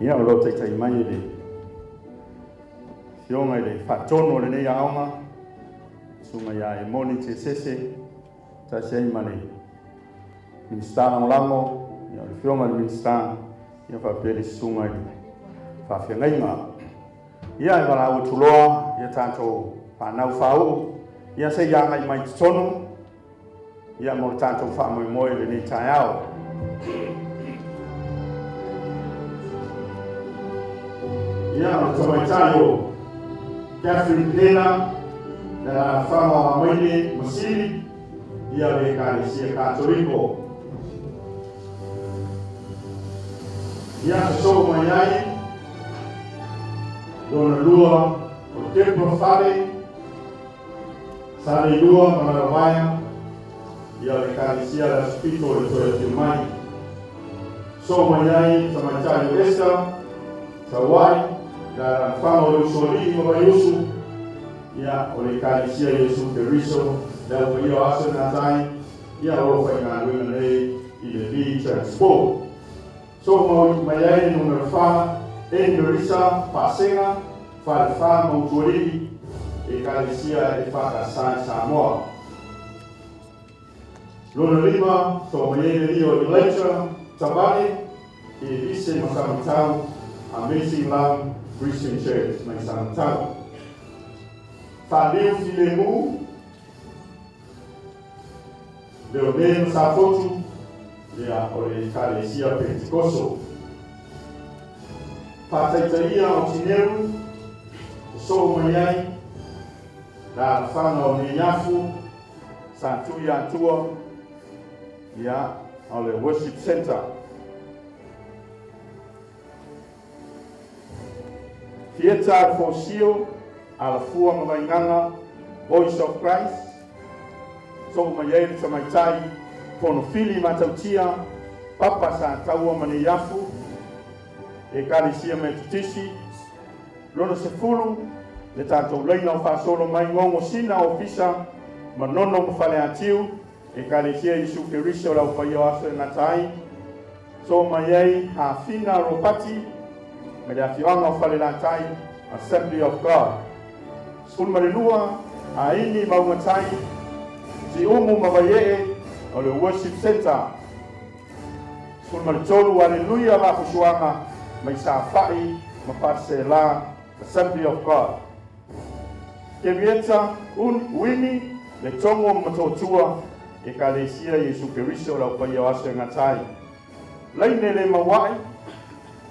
Ia, o lo o taitai mai e le Afioga i le Faatonu o lenei aoga, Susuga ia Emoni Tesese, tasi ai ma le Minisita Lagolago, ia, o le Afioga i le Minisita, ia faapea le Susuga i le Faafeagaiga. Ia, e valaau atu loa ia tatou fanau faauu, ia se i agai mai i totonu, ia mo le tatou faamoemoe i lenei taeao. Ia, o le tamaitai o Catherine Pena, le alaalafaga o Amaile ma Sili, ia le Ekalesia Katoliko. Ia, sosoo mai ai lona lua o Deborah Fale, Saleilua ma Lalovaea, ia o le Ekalesia le Aso Fito o le Toe Afio Mai. Sosoo mai ai le tamaitai o Esther Tauai, le alaalafaga o le Usoalii ma Vaiusu, ia o le Ekalesia Iesu Keriso, le Au Paia o Aso e Gata ai, ia o lo o faigaluega nei i le Lee Transport. Sosoo mai ai le numera 4, Anne Marissa Paasega, Falefa ma Utualii, Ekalesia EFKS i Samoa. Lona lima, sosoo mai ai le lio Elijah Tabane, i Lise ma Samatau, Amazing Love Christian Church mai Samatau. Faaliu Filemu, Leone ma Safotu, ia, o le Ekalesia Pentekoso. Faataitaia o Tineru, sosoo mai ai la alafaga o Neiafu, Satuiatua, ia, o le Worship Centre. Theatre Alfosio, Alafua ma Vaigaga, Voice of Christ, soo mai ai le tamaitai Fonofili Matautia, Papa Sataua ma Neiafu, Ekalesia Metotisi, lona 10, le tatou laina o faasolo mai Gogo Sina Ofisa, Manono ma Faleatiu, Ekalesia Iesu Keriso o le Au Paia o Aso e Gata ai, soo mai ai Hafina Ropati mai le afioaga o Falelatai, Assembly of God. 12, Aini Maugatai, Siumu ma Vaiee o le Worship Centre. 13, Aleluia Lafusuaga mai Safa'i ma Faseela, Assembly of God. Kerieta Uini, le Togo ma Motootua, Ekalesia Iesu Keriso o le Au Paia o Aso e Gata ai. Laine le Maua'i,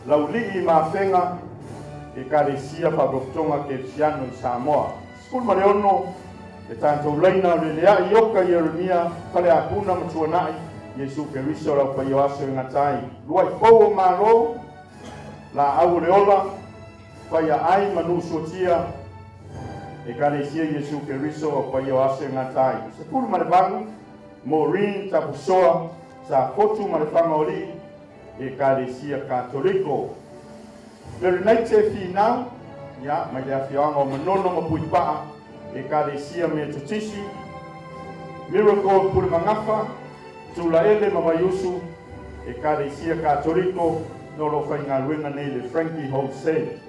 Laulii ma Afega, Ekalesia Faapotopotoga Kerisiano i Samoa. 16, Le tatou laina o le Lea'i Ioka Ieremia, Faleapuna ma Tuana'i, Iesu Keriso o le Au Paia o Aso e Gata ai. Lua'i Fou o Malo, Laau o le Ola, Faiaai ma Nuusuatia, Ekalesia Iesu Keriso o Paia o Aso e Gata ai. 18, Maureen Tapusoa, Safotu ma le Fagaolii, Ekalesia Katoliko. Lerenaite Finau, ia, mai le afioaga o Manono ma Puipaa, Ekalesia Metotisi. Miracle Pulemagafa, Tulaele ma Vaiusu, Ekalesia Katoliko, no lo faigaluega nei le Frankie Wholesale.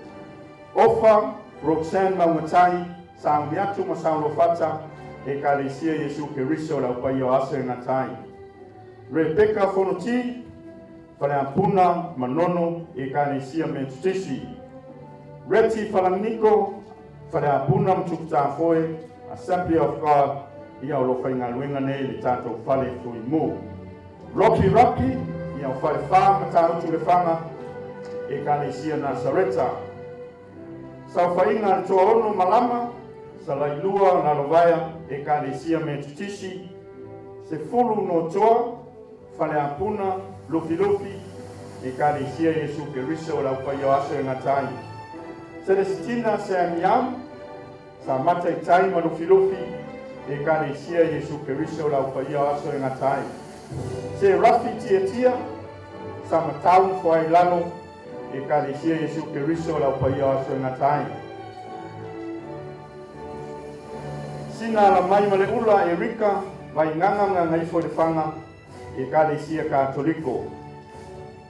Ofa, Roxanne Maungatai, Saomiatu ma Saolofata, Ekalesia Iesu Keriso le Au Paia o Aso e Gata ai. Rebecca Fonoti, Faleapuna, Manono, Ekalesia Metotisi. Reti Falaniko, Faleapuna ma Tukutafoe, Assembly of God, ia o lo faigaluega nei le tatou fale fuimu. Rocky Rocky, ia o Falefa ma Tāutu Lefaga, Ekalesia Nasareta. Saofaiga a le Toaono Malama, Salailua, Lalovaea, Ekalesia Metotisi, 10 Notoa, Faleapuna, Lufilufi, Ekalesia Iesu Keriso o le Au Paia o Aso e Gata ai. Celestina Seamiau, Sa Mataitai ma Lufilufi, Ekalesia Iesu Keriso o le Au Paia o Aso e Gata ai. Se Rafi Tiatia, Sa Matau ma Fuailalo, Ekalesia Iesu Keriso o le Au Paia o Aso e Gata ai. Sina Alamai ma le Ula, Erika, Vaigaga ma Gagaifoilefaga, Ekalesia Katoliko.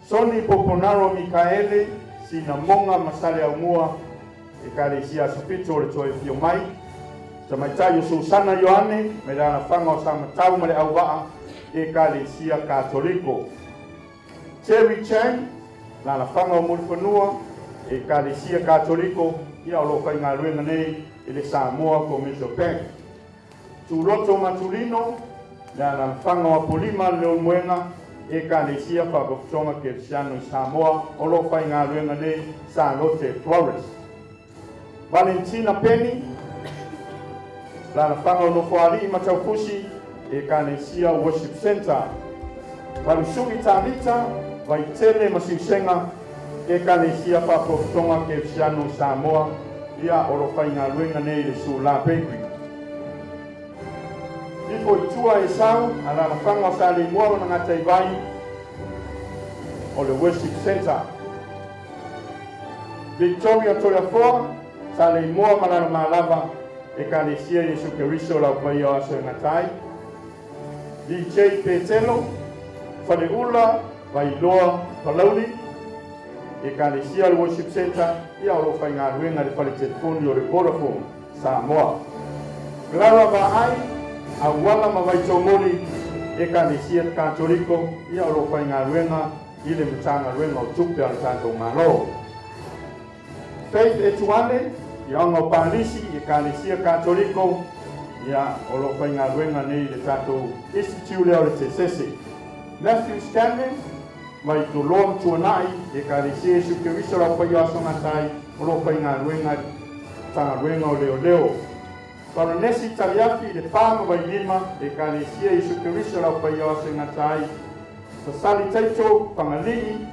Sonny Poponaro Mikaele, Sinamoga ma Saleaaumua, Ekalesia Aso Fito o le Toe Afio Mai, Tamaitai o Susana Ioane mai le alaalafaga o Samatau ma Leauvaa, Ekalesia Katoliko. Terry Chang, alaalafaga o Mulifanua, Ekalesia Katoliko, ia o lo o faigaluega nei i le Samoa Commercial Bank. Tuloto Matulino, le alaalafaga o Apolima le Leulumoega, Ekalesia Faapotopotoga Kerisiano i Samoa, o lo o faigaluega nei Salote Florist. Valentina Penny, alaalafaga o Nofoalii ma Taufusi, Ekalesia Worship Centre. Valusui Talita, Vaitele ma Siusega, Ekalesia Faapotopotoga Kerisiano i Samoa, ia o lo o faigaluega nei i le Sula Bakery. Ifo i tua Esau, alaalafaga o Saleimoa ma Gataivai o le Worship Centre. Victoria Toleafoa, Saleimoa ma Lalomalava, Ekalesia Iesu Keriso Lau Paia o Aso e Gata Ai. DJ Petelo, Faleula, Vailoa, Palauli, Ekalesia le Worship Centre, ia o lo o faigaluega i le fale telefoni o le Vodafone Samoa. Clara Vaai, Auala ma Vaitoomoli, Ekalesia Katoliko, ia o lo o faigaluega i le Matagaluega o Tupe a le tatou Malo. Faith Etuale, Afioaga o Palisi, Ekalesia Katoliko, ia, o lo o faigaluega nei i le tatou Institute lea o le Tesese. Matthew Stanley, mai Toloa ma Tuanai, Ekalesia Iesu Keriso Lau Paia o Aso Gata Ai, o lo o faigaluega i le Matagaluega o Leoleo. Baronesi Taliafi, Lepa ma Vailima, Ekalesia Iesu Keriso Lau Paia o Aso Gata Ai, Sasali Taito, Fagalii,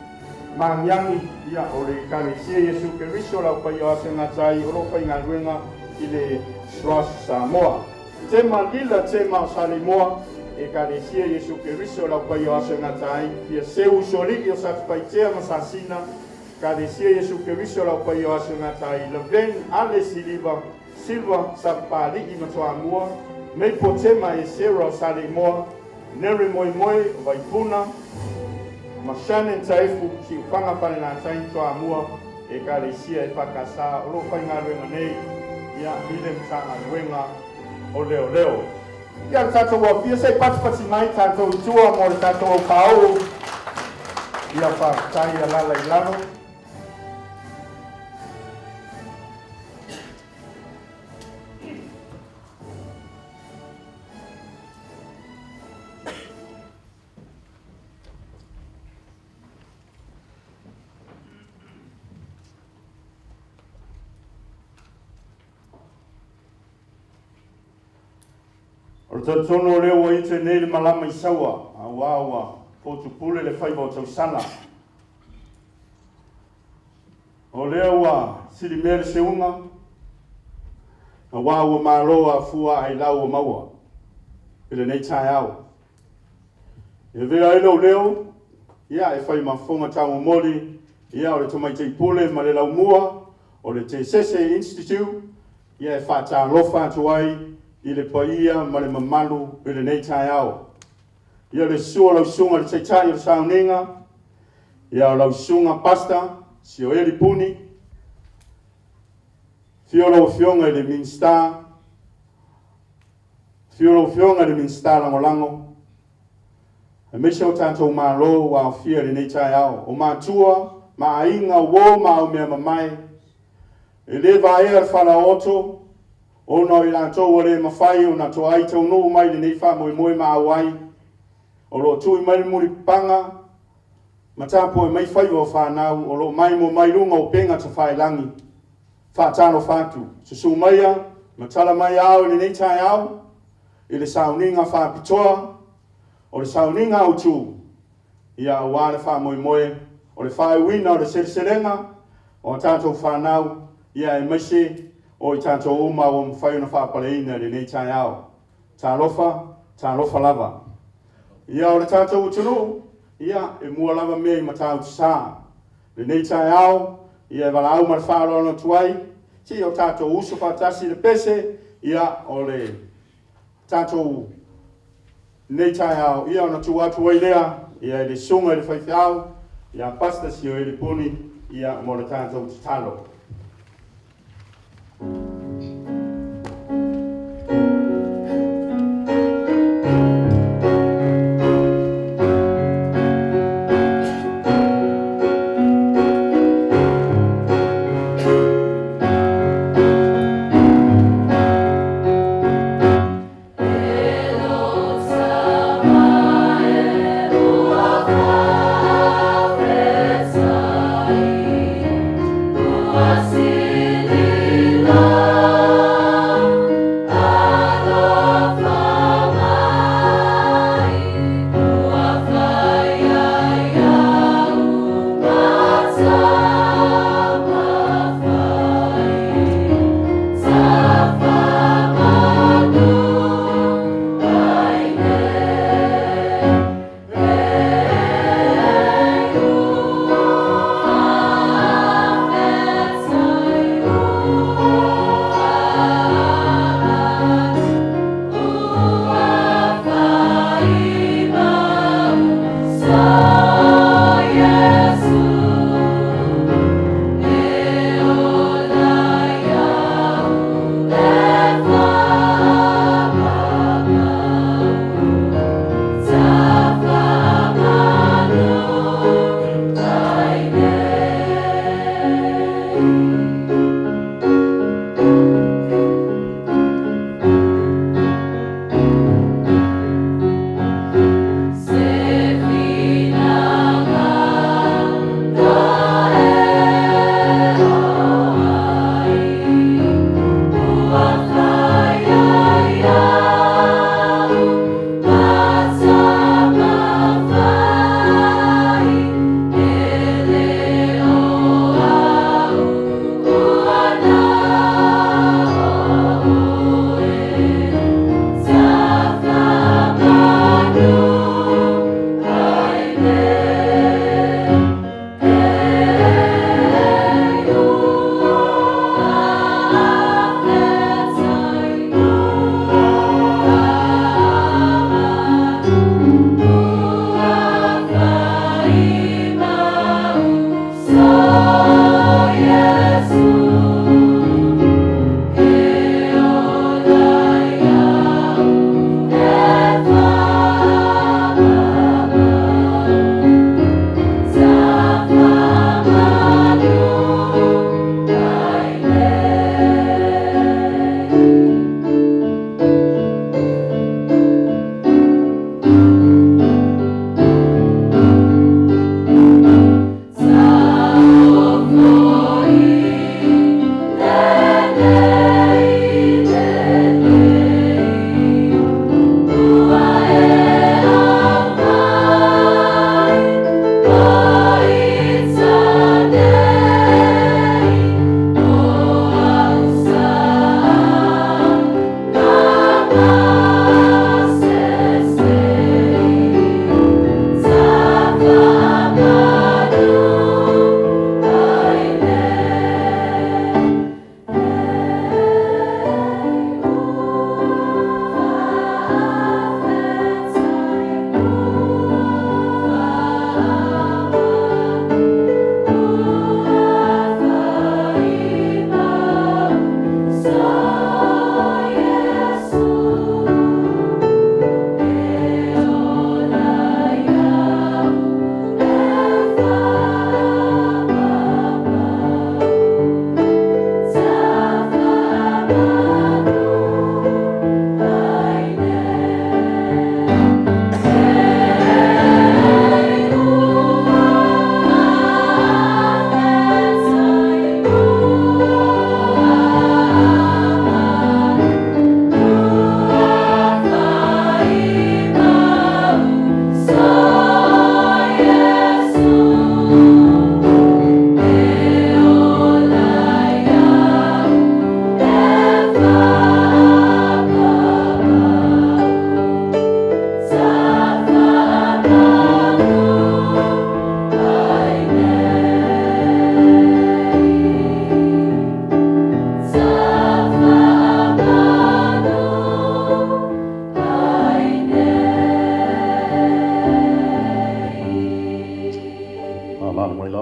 Magiagi, ia, o le Ekalesia Iesu Keriso Lau Paia o Aso Gata Ai, o lo o faigaluega i le SROS Samoa. Tema Lila Tema o Saleimoa, Ekalesia Iesu Keriso Lau Paia o Aso Gata Ai, Fia Seu Usoalii o Satupaitea ma Sasina, Ekalesia Iesu Keriso Lau Paia o Aso Gata Ai, Laverne Ale Siliva, Silva, Sapapalii ma Toamua, Meipo Tema Esera o Saleimoa, Neri Moemoe o Vaipuna, ma Shannon Taefu, Siufaga Falelatai, Toamua, Ekalesia EFKS o lo o faigaluega nei ia i le Matagaluega o Leoleo. Ia le tatou aofia, se i patipati mai tatou i tua mo le tatou aupāoo. Ia faafetai alala i lalo. O le talitonu o lea ua ite nei le malama i Saua, auā ua fotupule le faiva o tausala. O lea ua silimea le seuga, auā ua malo afua ailao ua maua i lenei taeao. E avea ai lou leo, ia, e fai ma fofoga taumomoli, ia, o le tamaitai pule ma le laumua o le Tesese Institute, ia, e faatalofa atu ai i le paia ma le mamalu i lenei taeao. Ia, le susu o lau susuga i le Taitai o le Sauniga, ia, o lau susuga Pastor Sioeli Puni, afio lau Afioga i le Minisita, Afio lau Afioga i le Minisita Lagolago, aemaise o tatou Malo ua aofia i lenei taeao, o matua ma aiga, uo ma aumeamamae, e le vaea le falaooto, ona o i latou ua le mafai ona toai taunuu mai i lenei faamoemoe ma auai, o lo o tui mai le mulipapaga ma tapuai mai faiva o fanau o lo o maimoa mai luga o upega tafailagi. Faatalofa atu, susu maia ma tala mai ao i lenei taeao i le sauniga faapitoa o le sauniga autu, ia aua le faamoemoe o le faaiuina o le seleselega o a tatou fanau, ia aemaise o i tatou uma ua mafai ona faapaleina i lenei taeao. Talofa, talofa lava. Ia o le tatou atunuu, ia e mua lava mea i Matautu-sa. Lenei taeao, ia e valaau ma le faaaloalo atu ai, se i o tatou uso faatasi i le pese, ia o le tatou lenei taeao, ia ona tuu atu ai lea, ia i le susuga i le faifeau, ia Pastor Sioeli Puni. Ia, mo le tatou tatalo.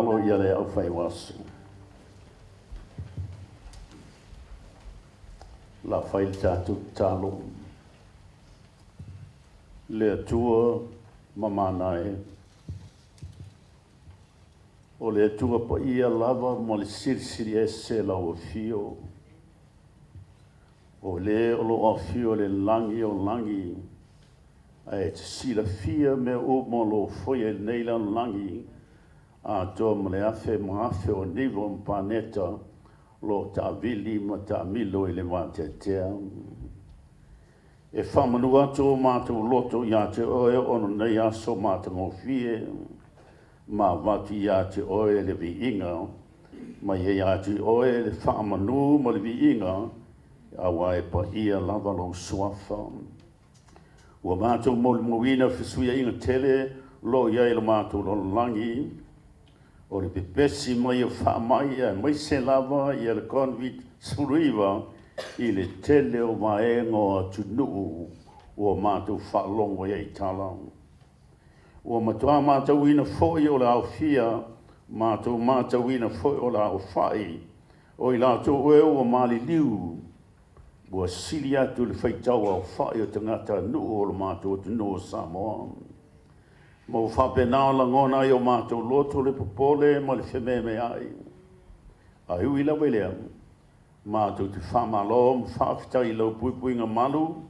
lalo ia le aufaiuaso. La fai le tatou tatalo. Le Atua mamana e, o le Atua paia lava ma le silisili ese lau afio. O le o lo o afio i le lagi o lagi, ae e te silafia mea uma o lo o faia i lenei lalolagi atoa ma le afe ma afe o niva ma paneta o lo o taavili ma taamilo i le vateatea. E faamanu atu o matou loto ia te oe ona nei aso matagofie, ma avatu ia te oe le viiga, ma ia ia te oe le faamanu ma le viiga, aua e paia lava lou suafa. Ua matou molimauina fesuiaiga tele o lo o i ai i lo matou lalolagi, o le pepesi mai o faamai aemaise lava ia le Covid-19 i le tele o vaega o atunuu ua matou faalogo ai i tala. Ua matua matauina foi o le aofia, matou matauina foi o le aofai o i latou e ua maliliu, ua sili atu le faitau aofai o tagatanuu o lo matou atunuu o Samoa. Ma ua faapena ona lagona ai o matou loto le popole ma le fememeai. Ae ui lava i lea, matou te faamalo ma faafetai i lau puipuiga malu,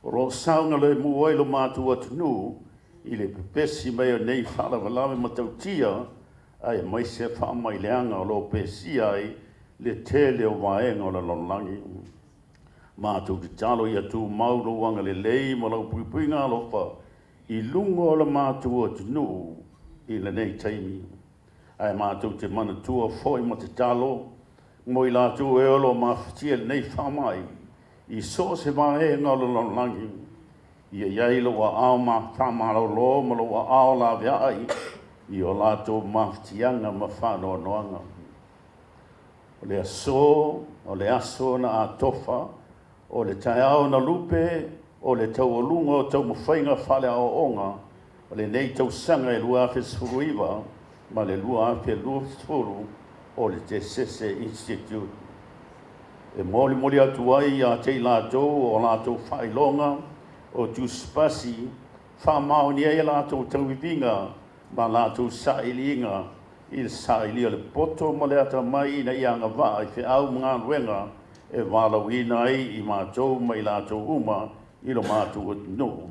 o lo o saogalemu ai lo matou atunuu i le pepesi mai o nei faalavelave matautia aemaise faamaileaga o lo o pesia ai le tele o vaega o le lalolagi. Matou tatalo ia tumau lou agalelei ma lau puipuiga alofa i luga o le matou atunuu i lenei taimi. Ae matou te manatua foi ma tatalo mo i latou e o lo o mafatia i lenei faamai i so o se vaega o le lalolagi, ia i ai lou aao faamalolo ma lou aao laveai i o latou mafatiaga ma faanoanoaga. O le aso, o le aso na atofa, o le taeao na lupe, o le taualuga o taumafaiga faaleaoaoga o lenei tausaga e 2019 ma le 2020 o le Tesese Institute. E molimoli atu ai ia te i latou o latou faailoga o tusipasi faamaonia ai a latou tauiviga ma latou sailiiga i le sailia o le poto ma le atamai ina ia agavaa i feau ma galuega e valaauina ai i matou ma i latou uma i lo matou atunuu.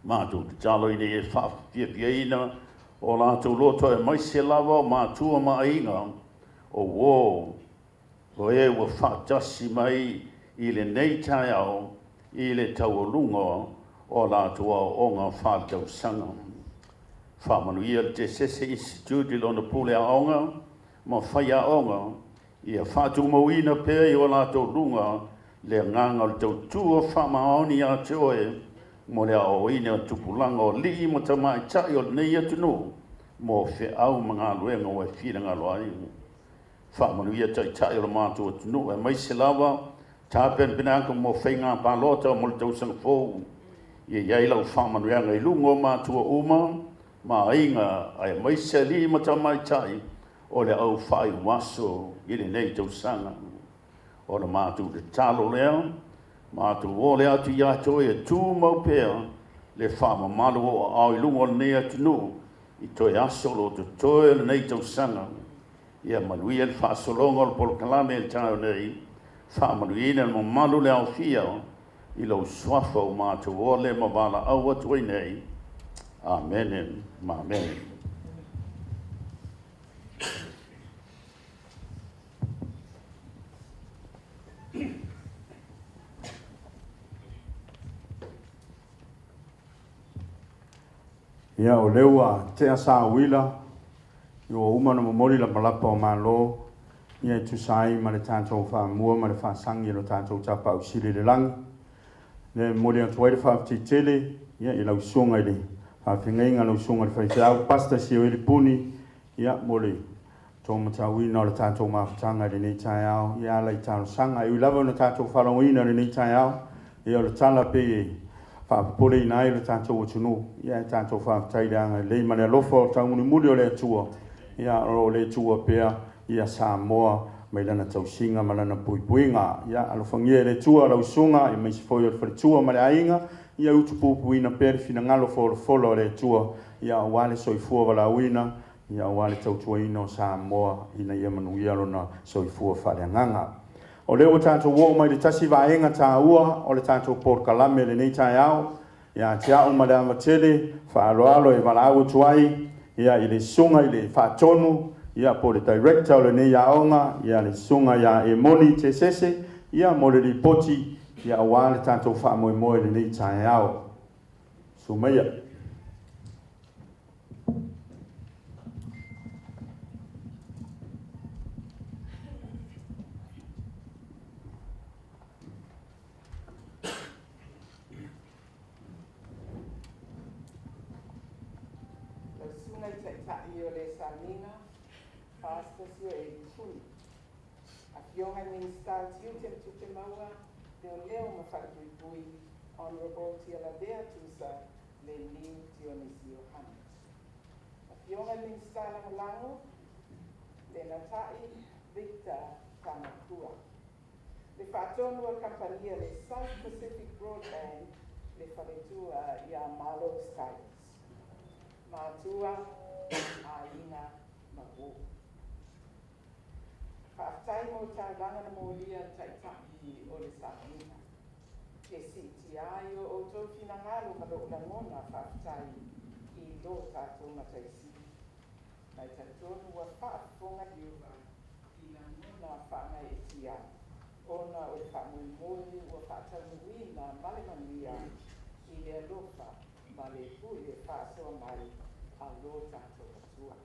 Matou tatalo ina ia faafiafiaina o latou loto aemaise lava o matua ma aiga, o uō, o e ua faatasi mai i lenei taeao i le taualuga o a latou aoaoga faaletausaga. Faamanuia le Tesese Institute i lona pule aoga ma faiaoga ia faatumauina pea i o latou luga le agaga o le tautua faamaoni ia te oe mo le aoaoina o tupulaga o alii ma tamaitai o lenei atunuu mo feau ma galuega ua e finagalo ai. Faamanuia Taitai o lo matou atunuu aemaise lava tapenapenaga mo faiga palota mo le tausaga fou. Ia i ai lau faamanuiaga i luga o matua uma ma aiga aemaise alii ma tamaitai o le au faaiuaso i lenei tausaga. O le matou tatalo lea, matou ole atu ia te oe e tumau pea le faamamalu o aao i luga o lenei atunuu i toe aso o lo o totoe o lenei tausaga. Ia manuia le faasologa o le polokalame i le taeao nei, faamanuiina le mamalu le aofia i lou suafa ua matou ole ma valaau atu ai nei. Amene ma amene. Ia, o lea ua tea sauila, ua uma ona momoli lapalapa o Malo, ia e tusa ai ma le tatou faamua ma le faasagi i lo tatou Tapaau Sili i le lagi. Lea e momoli atu ai le faafetai tele, ia, i lau susuga i le faafeagaiga, lau susuga i le faifeau, Pastor Sioeli Puni, ia, mo le taumatauina o le tatou mafutaga i lenei taeao, ia ala i talosaga. E ui lava ona tatou faalogoina i lenei taeao, ia o le tala pei e faapopoleina ai lo tatou atunuu, ia ae tatou faafetai i le agalelei ma le alofa o taumulimuli o le Atua. ia, o lo o le tuua pea ia Samoa mai lana tausiga ma lana puipuiga. Ia alofagia e le Atua lau susuga aemaise foi o le faletua ma le aiga, ia utupupuina pea le finagalo folafola o le Atua, ia aua le soifua valaauina, ia aua le tautuaina o Samoa ina ia manuia lona soifua faaleagaga. O lea ua tatou oo mai le tasi vaega taua o le tatou polokalame i lenei taeao, ia te au ma le ava tele faaaloalo e valaau atu ai ia i le susuga i le Faatonu, ia po o le Director o lenei aoga, ia le susuga ia Emoni Tesese, ia mo le lipoti, ia aua le tatou faamoemoe i lenei taeao. Susu maia. Lau Susuga i Taitai o le Samiga, Pastor Sioeli Tui. Afioga i Minisita o Tiute ma Tupe Maua, Leoleo ma Falepuipui, Honourable Tialavea Tusa Leniu Tionisio Hunt. Afioga i Minisita Lagolago, Lenatai Victor Tamakua. Le Faatonu o le Kamupani a le South Pacific Broadband, le faletua ia Malo Styles. Matua, aiga ma uo. Faafetai mo taulaga na molia le Taitai o le Samiga. E siitia ai o outou finagalo ma lou lagona faafetai i lo tatou Mataisili. Ma e talitonu ua faafofoga Ieova i lagona faagaeetia ona o le faamoemoe ua faataunuuina ma le manuia i le alofa ma le pule faasoa mai a lo tatou Atua.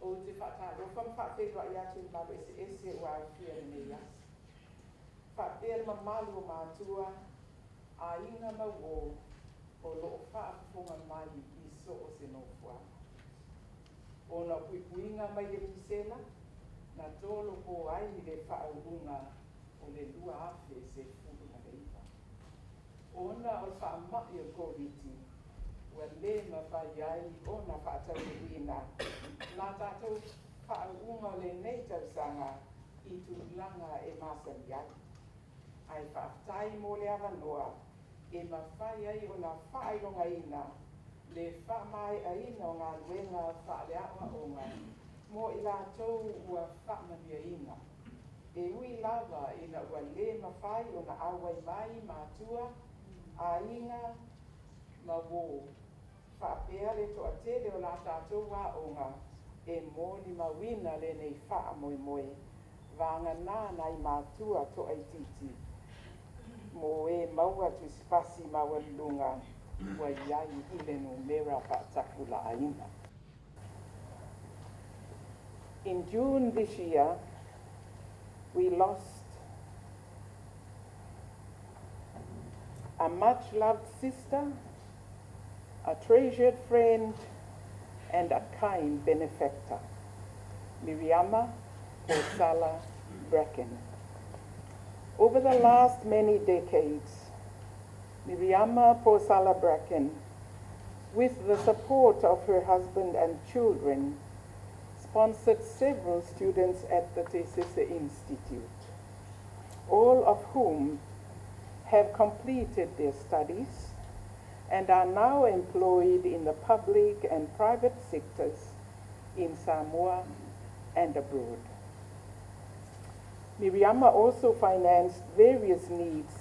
Ou te faatalofa ma faafeiloai atu i le malo eseese ua aofia i lenei aso, faapea le mamalu o matua, aiga ma uō o lo o faafofoga mai i so o se nofoaga. Ona o puipuiga mai le misela, na tolopo ai le faauuga o le 2019. Ona o le faamai o le Koviti, ua le mafai ai ona faataunuuina la tatou faauuga o lenei tausaga i tulaga e masani ai. Ae faafetai mo le avanoa e mafai ai ona faailogaina le faamaeaina o galuega faaleaoaoga mo i latou ua faamanuiaina. E ui lava ina ua le mafai ona auai mai matua, aiga ma uo, faapea le toatele o la tatou aoga e molimauina lenei faamoemoe, vagana nai matua toaitiiti mo e maua tusipasi maualuluga ua i ai i le numera faatapulaaina. In June this year, we lost a much-loved sister, a treasured friend, and a kind benefactor, Miriama Posala Bracken. Over the last many decades, Miriama Posala Bracken, with the support of her husband and children, sponsored several students at the Tesese Institute, all of whom have completed their studies and are now employed in the public and private sectors in Samoa and abroad. Miriama also financed various needs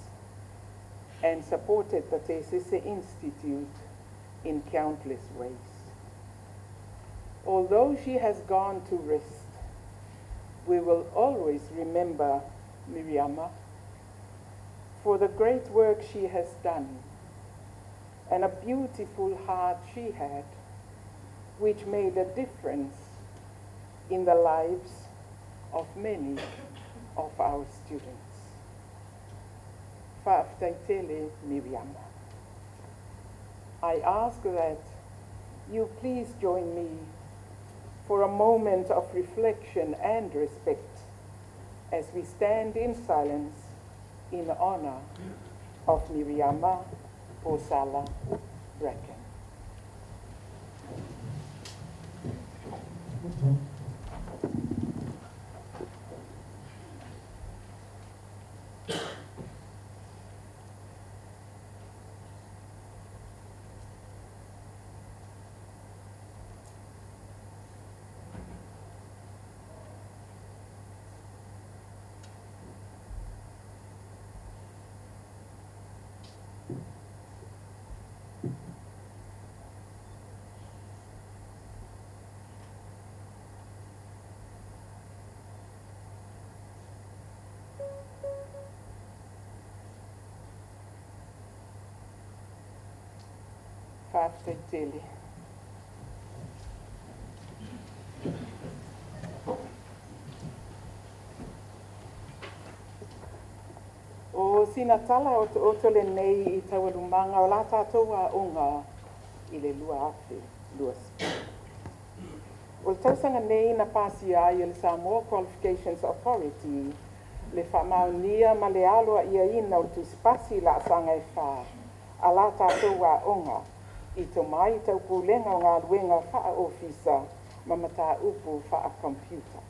and supported the Tesese Institute in countless ways. Although she has gone to rest, we will always remember Miriama for the great work she has done and a beautiful heart she had, which made a difference in the lives of many of our students. Faafetai tele Miriama. I ask that you please join me for a moment of reflection and respect as we stand in silence in honor of Miriama Posala Bracken. Faafetai tele. O sina tala otooto lenei i taualumaga o la tatou aoga i le 2020. O le tausaga nei na pasia ai e le Samoa Qualifications Authority le faamaonia ma le aloa'iaina o le tusipasi laasaga e fā a la tatou aoga i tomai tau pulega o galuega fa'aofisa ma mataupu fa'acomputer.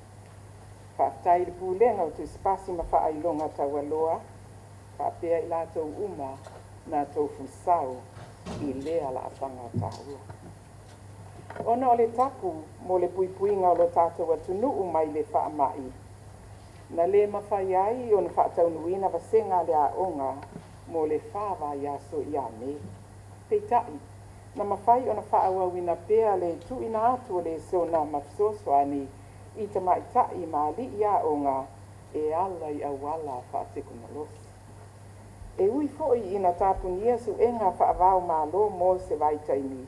Faafetai i le Pulega o Tusipasi ma Faailoga Taualoa faapea i latou uma na tofusau i lea laasaga taua. Ona o le tapu mo le puipuiga o lo tatou atunu'u mai le faama'i, na lē mafai ai ona faataunuuina vasega a le aoga mo le 4 vaiaso ia Me. Peita'i, na mafai ona faaauauina pea le tuuina atu o lesona ma fesoasoani i tamaita'i ma ali'i aoga e ala i auala faatekonolosi. E ui fo'i ina tapunia su'ega faava-o-Malo mo se vaitaimi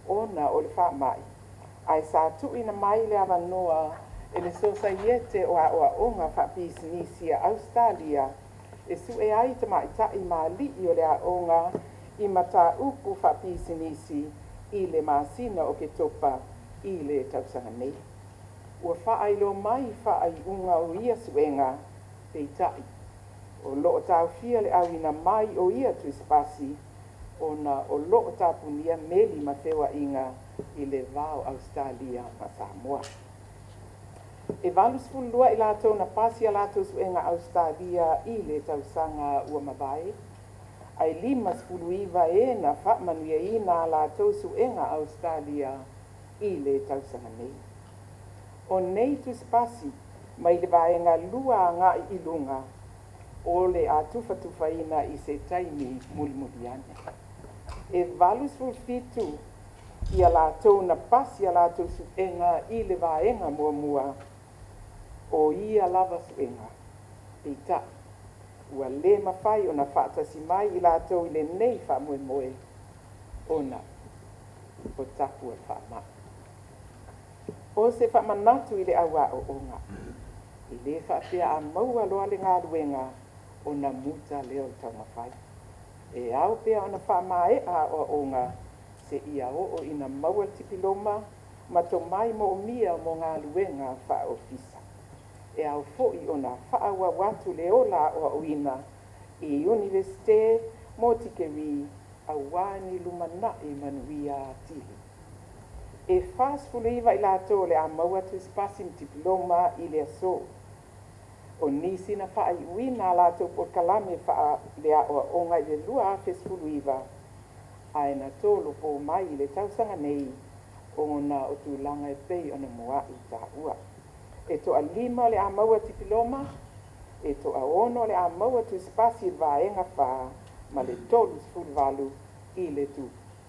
ona o le faama'i, ae sa tuuina mai le avanoa e le Sosaiete o Aoaoga Faapisinisi a Ausetalia e su'e ai tamaita'i ma ali'i o le aoga i mataupu faapisinisi i le masina o Ketopa i le tausaga nei. Ua faailoa mai faaiuga o ia su'ega, peita'i, o lo'o taofia le auina mai o ia tusipasi ona o lo'o tapunia meli ma feoa'iga i le va o Ausetalia ma Samoa. E 82 i latou na pasi a latou su'ega Ausetalia i le tausaga ua mavae, ae 59 e na faamanuiaina a latou su'ega Ausetalia i le tausaga nei. O nei tusipasi mai le vaega 2 aga'i i luga o le a tufatufaina i se taimi mulimuli ane. E 87 ia latou na pasi a latou su'ega i le vaega muamua o ia lava su'ega, peita'i, ua lē mafai ona faatasi mai i latou i lenei faamoemoe ona o tapu o le faama'i. O se faamanatu i le au aoaoga, e lē faapea a maua loa le galuega ona muta lea o le taumafai. E ao pea ona faamae'a aoaoga seia oo ina maua le tipiloma ma tomai mo'omia mo galuega faaofisa. E ao fo'i ona faaauau atu le ola aoaoina i Iunivesite mo tikerii auā ni lumana'i manuia atili. E 49 i latou o le a maua tusipasi ma tipiloma i le asō. O nisi na faaiuina a latou polokalame faaleaoaoga i le 2019 ae na tolopo mai i le tausaga nei ona o tulaga e pei ona mua'i taua. E to'alima o le a maua tipiloma, e to'aono o le a maua tusipasi i le vaega 4 ma le 38 i le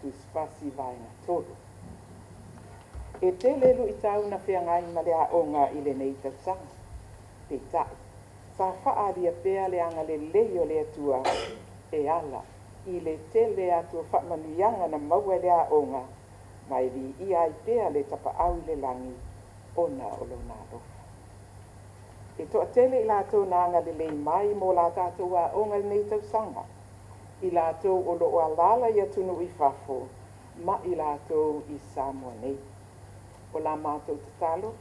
tusipasi vaega 3. E tele lu'itau na feagai ma le aoga i lenei tausaga. Peita'i, sa faaalia pea le agalelei o le Atua e ala i le tele atu o faamanuiaga na maua e le aoga ma e viia ai pea le Tapaau i le lagi ona o lona alofa. E toatele i latou na agalelei mai mo la tatou aoga i lenei tausaga, i latou o loo alaala i atunuu i fafo ma i latou i Samoa nei. O la matou tatalo,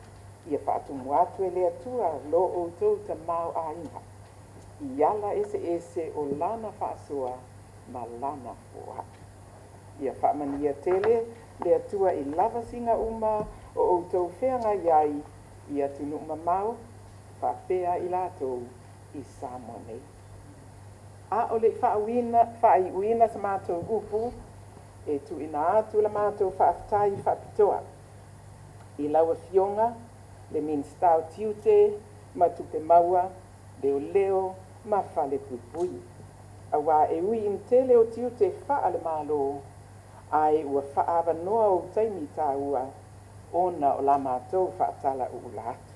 ia faatumu atu e le Atua lo outou tamaoaiga i ala eseese o lana faasoa ma lana foa'i. Ia faamanuia tele le Atua i lavasiga uma o outou feagai ai i atunuu mamao faapea i latou i Samoa nei. A o le i faaiuina sa matou upu, e tuuina atu la matou faafetai faapitoa i lau Afioga le Minisita o Tiute ma Tupe Maua, Leoleo ma Falepuipui, auā e ui i le tele o tiute faale-Malo, ae ua faaavanoa ou taimi taua ona o la matou faatalaūla atu.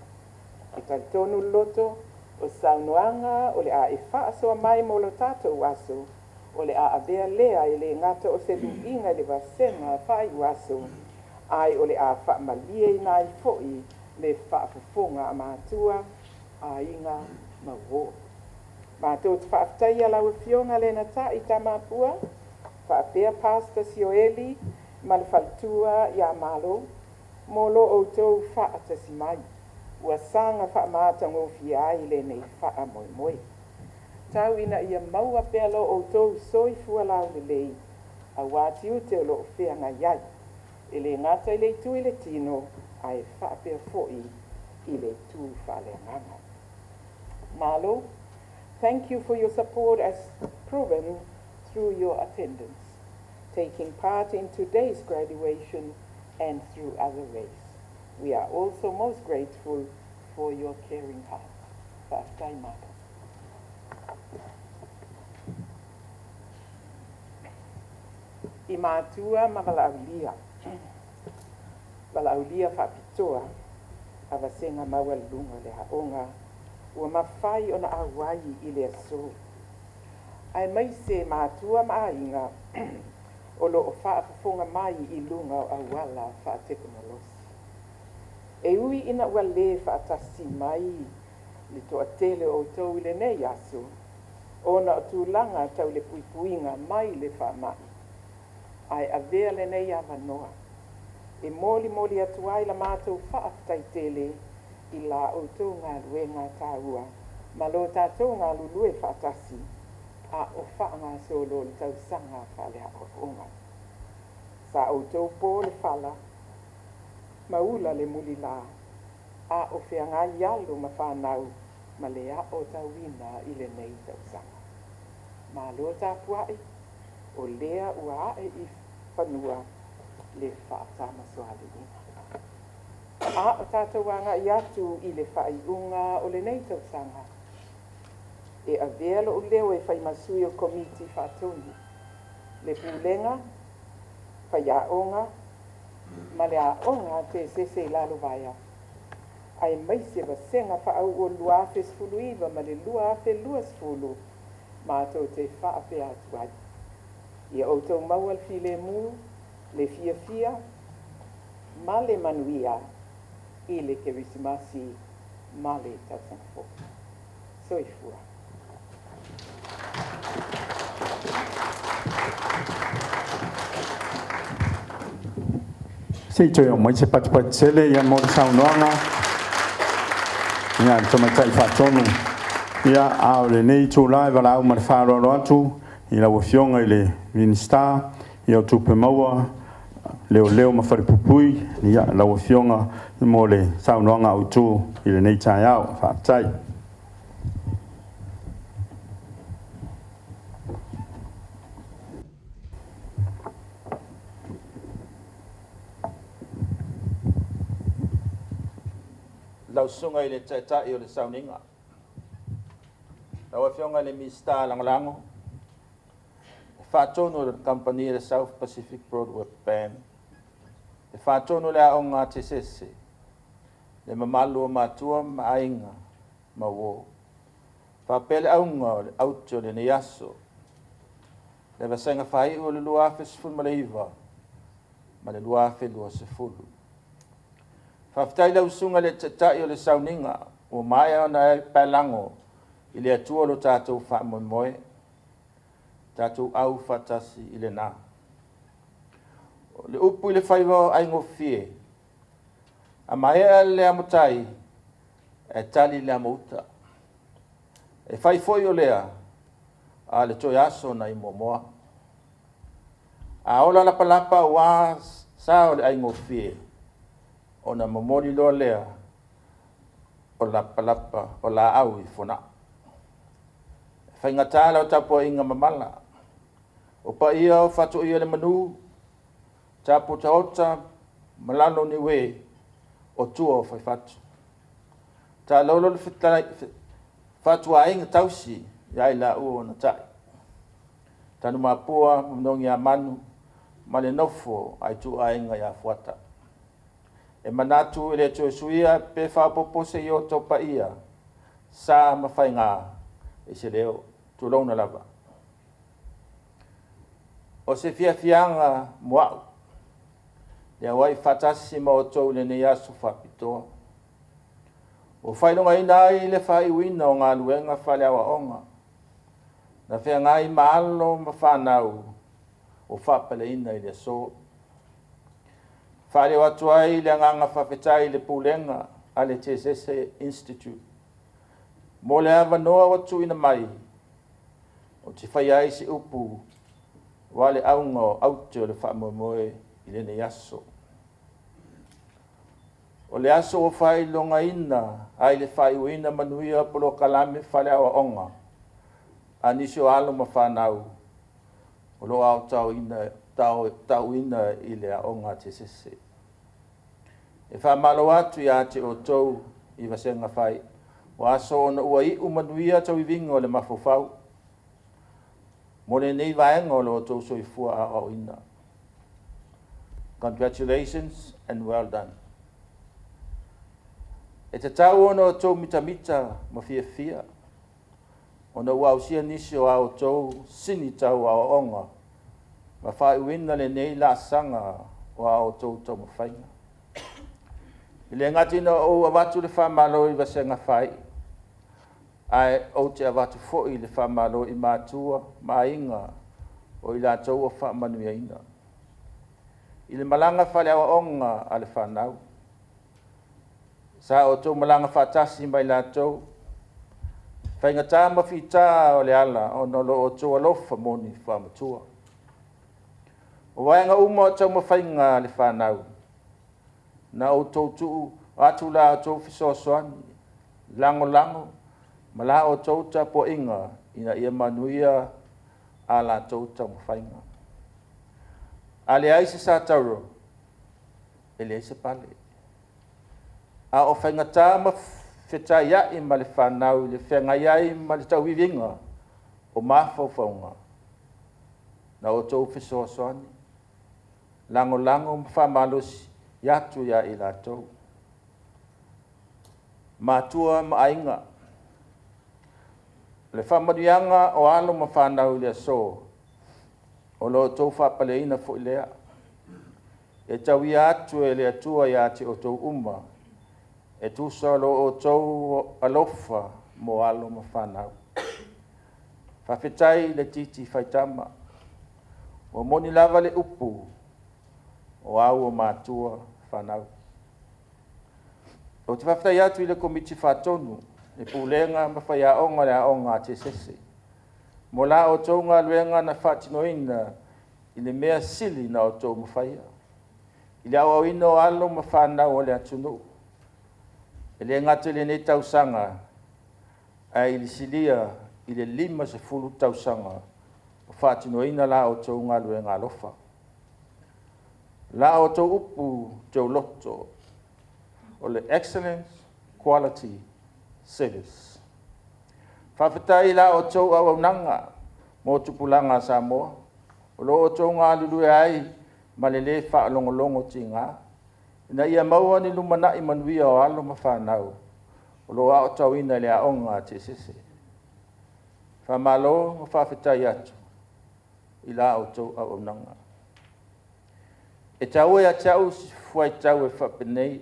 E talitonu le loto, o saunoaga o le a e faasoa mai mo lo tatou aso, o le a avea lea e le gata o se luiga i le vasega faaiuaso, ae o le a faamalieina ai foi le faafofoga a matua, aiga ma uo. Matou te faafetaia lau Afioga Lenatai Tamapua, faapea Pastor Sioeli ma le faletua ia Malo, mo lo outou faatasi mai, ua saga faamatagofie ai lenei faamoemoe. Tau ina ia maua pea lo outou soifua laulelei, auā tiute o lo o feagai ai, e le gata i le itu i le tino, ae faapea foi i le itu faaleagaga. Malo, thank you for your support as proven through your attendance, taking part in today's graduation and through other ways. We are also most grateful for your caring heart. Faafetai malo. I matua ma valaaulia, valaaulia faapitoa a vasega maualuluga o le aoga ua mafai ona auai i le aso, aemaise matua ma aiga o lo o faafofoga mai i luga o auala faatekonolosi. E ui ina ua lē faatasi mai le toatele o outou i lenei aso ona o tulaga tau le puipuiga mai le faamai, ae avea lenei avanoa e molimoli atu ai la matou faafetai tele i la outou galuega taua ma lo tatou galulue faatasi a o faagasolo le tausaga faaleaoaoga. Sa outou po le fala ma ula le mulilā a o feagai alo ma fanau ma le aotauina i lenei tausaga. Malo tapuai, o lea ua ae i fanua le faatamasoaliiga. A o tatou agai atu i le faaiuga o lenei tausaga, e avea lou leo e fai ma sui o Komiti Faatonu, le Pulega, Faiaoga ma le Aoga Tesese i Lalovaea, aemaise vasega faauu o le 2019 ma le 2020, matou te faapea atu ai. Ia outou maua le filemu, le fiafia ma le manuia i le Kerisimasi ma le tausaga fou. Soifua. Se i toe oo mai se patupatu tele ia mo le saunoaga ia le Tamaitai Faatonu. Ia, a o lenei itula e valaau ma le faaaloalo atu i lau Afioga i le Minisita ia o Tupe Maua, Leoleo ma Falepuipui, ia lau Afioga mo le saunoaga autu i lenei taeao. Faafetai. Lau Susuga i le Taitai o le Sauniga, lau Afioga i le Minisita Lagolago, le faatonu o le kamupani a le South Pacific Broadway Band, le faatonu o le Aoga Tesese, le mamalu o matua ma aiga ma uo, faapea le auga o le aute o lenei aso, le vasega faaiu o le 2019 ma le 2020. Faafetai lau Susuga i le Taitai o le Sauniga ua maea ona e paelago i le Atua lo tatou faamoemoe, tatou au faatasi i lena. O le upu i le faiva o aigofie, a maea le amotai, e tali le amouta. E fai foi o lea, a o le toe aso nai Moamoa. A ola lapalapa aua sa o le aigofie, Ona momoli loa lea o lapalapa o laau i Fogaa. E faigata lau tapuaiga mamala, o paia o Faatuiolemanu, Tapu-o-taota ma lalo o Niue o tua o Fai-Fatu. Taalolo le fatuaiga tausi ia i laua o Matai, Tanumapua ma Nogiamanu ma le nofo a ituaiga ia Fuata. E manatu e le toe suia pe faaopoopo se iota o paia, sa ma faiga i se leo, tulouna lava. O se fiafiaga mo au, le auai faatasi ma outou i lenei aso faapitoa, ua faailogaina ai le faaiuina o galuega faale-aoaoga na feagai ma alo ma fanau ua faapaleina i le aso. Faaleo atu ai le agaga faafetai i le Pulega a le TSS Institute mo le avanoa ua tuuina mai ou te faia ai se upu aua le auga o aute o le faamoemoe i lenei aso. O le aso ua faailogaina ai le faaiuina manuia o polokalame faale-aoaoga a nisi o alo ma fanau o lo o aotauina i le aoga a TSS. E faamalo atu ia te outou i vasega fai o aso ona ua iu manuia tauiviga o le mafaufau mo lenei vaega o lo outou soifua aoaoina. Congratulations and well done. E tatau ona outou mitamita ma fiafia ona ua ausia nisi o a outou sini tau aoaoga ma faaiuina lenei laasaga o a outou taumafaiga. E le gata ina ou avatu le faamalo i vasega fai, ae ou te avatu foi le faamalo i matua ma aiga o i latou ua faamanuiaina i le malaga faale-aoaoga a le fanau. Sa outou malaga faatasi ma i latou, faigata ma fita o le ala ona o lo outou alofa moni faamatua. O vaega uma o taumafaiga a le fanau, na outou tuu atu la outou fesoasoani, lagolago ma la outou tapuaiga ina ia manuia a latou taumafaiga. A leai se sa tauro, e leai se pale. A o faigata ma fetaiai ma le fanau i le feagai ai ma le tauiviga o mafaufauga, na outou fesoasoani, lagolago ma faamalosi atu ia i latou. Matua ma aiga, o le faamanuiaga o alo ma fanau i le aso, o lo outou faapaleina foi lea. E tauia atu e le Atua ia te outou uma, e tusa o lo outou alofa mo alo ma fanau. Faafetai le titi faitama, ua moni lava le upu, o au o matua fanau. Ou te faafetai atu i le Komiti Faatonu, le Pulega ma faiaoga o le aoga a TSS, mo la outou galuega na faatinoina i le mea sili na outou mafaia, i le aoaoina o alo ma fanau a le atunuu. E le gata i lenei tausaga, ae i le silia i le 50 tausaga o faatinoina la outou galuega alofa. La outou upu teuloto, o le excellence quality service. Faafetai i la outou auaunaga mo tupulaga a Samoa, o lo o outou galulue ai ma le le faalogologo tiga, ina ia maua ni lumanai manuia o alo ma fanau o lo o aotauina i le aoga a TSS. Faamalo ma faafetai atu i la outou auaunaga. E taua ia te au si fuaitau e faapenei,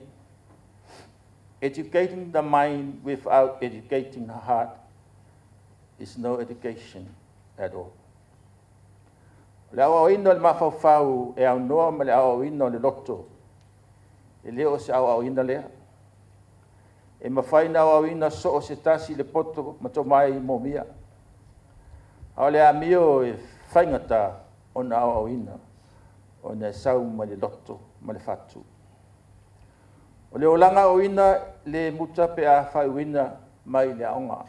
educating the mind without educating the heart is no education at all. O le aoaoina o le mafaufau e aunoa ma le aoaoina o le loto, e le o se aoaoina lea. E mafai ona aoaoina so o se tasi le poto ma tomai moomia. A o le amio e faigata ona aoaoina ona e sau mai le loto ma le fatu. O le olaga aoaoina le muta pe a faaiuina mai le aoga.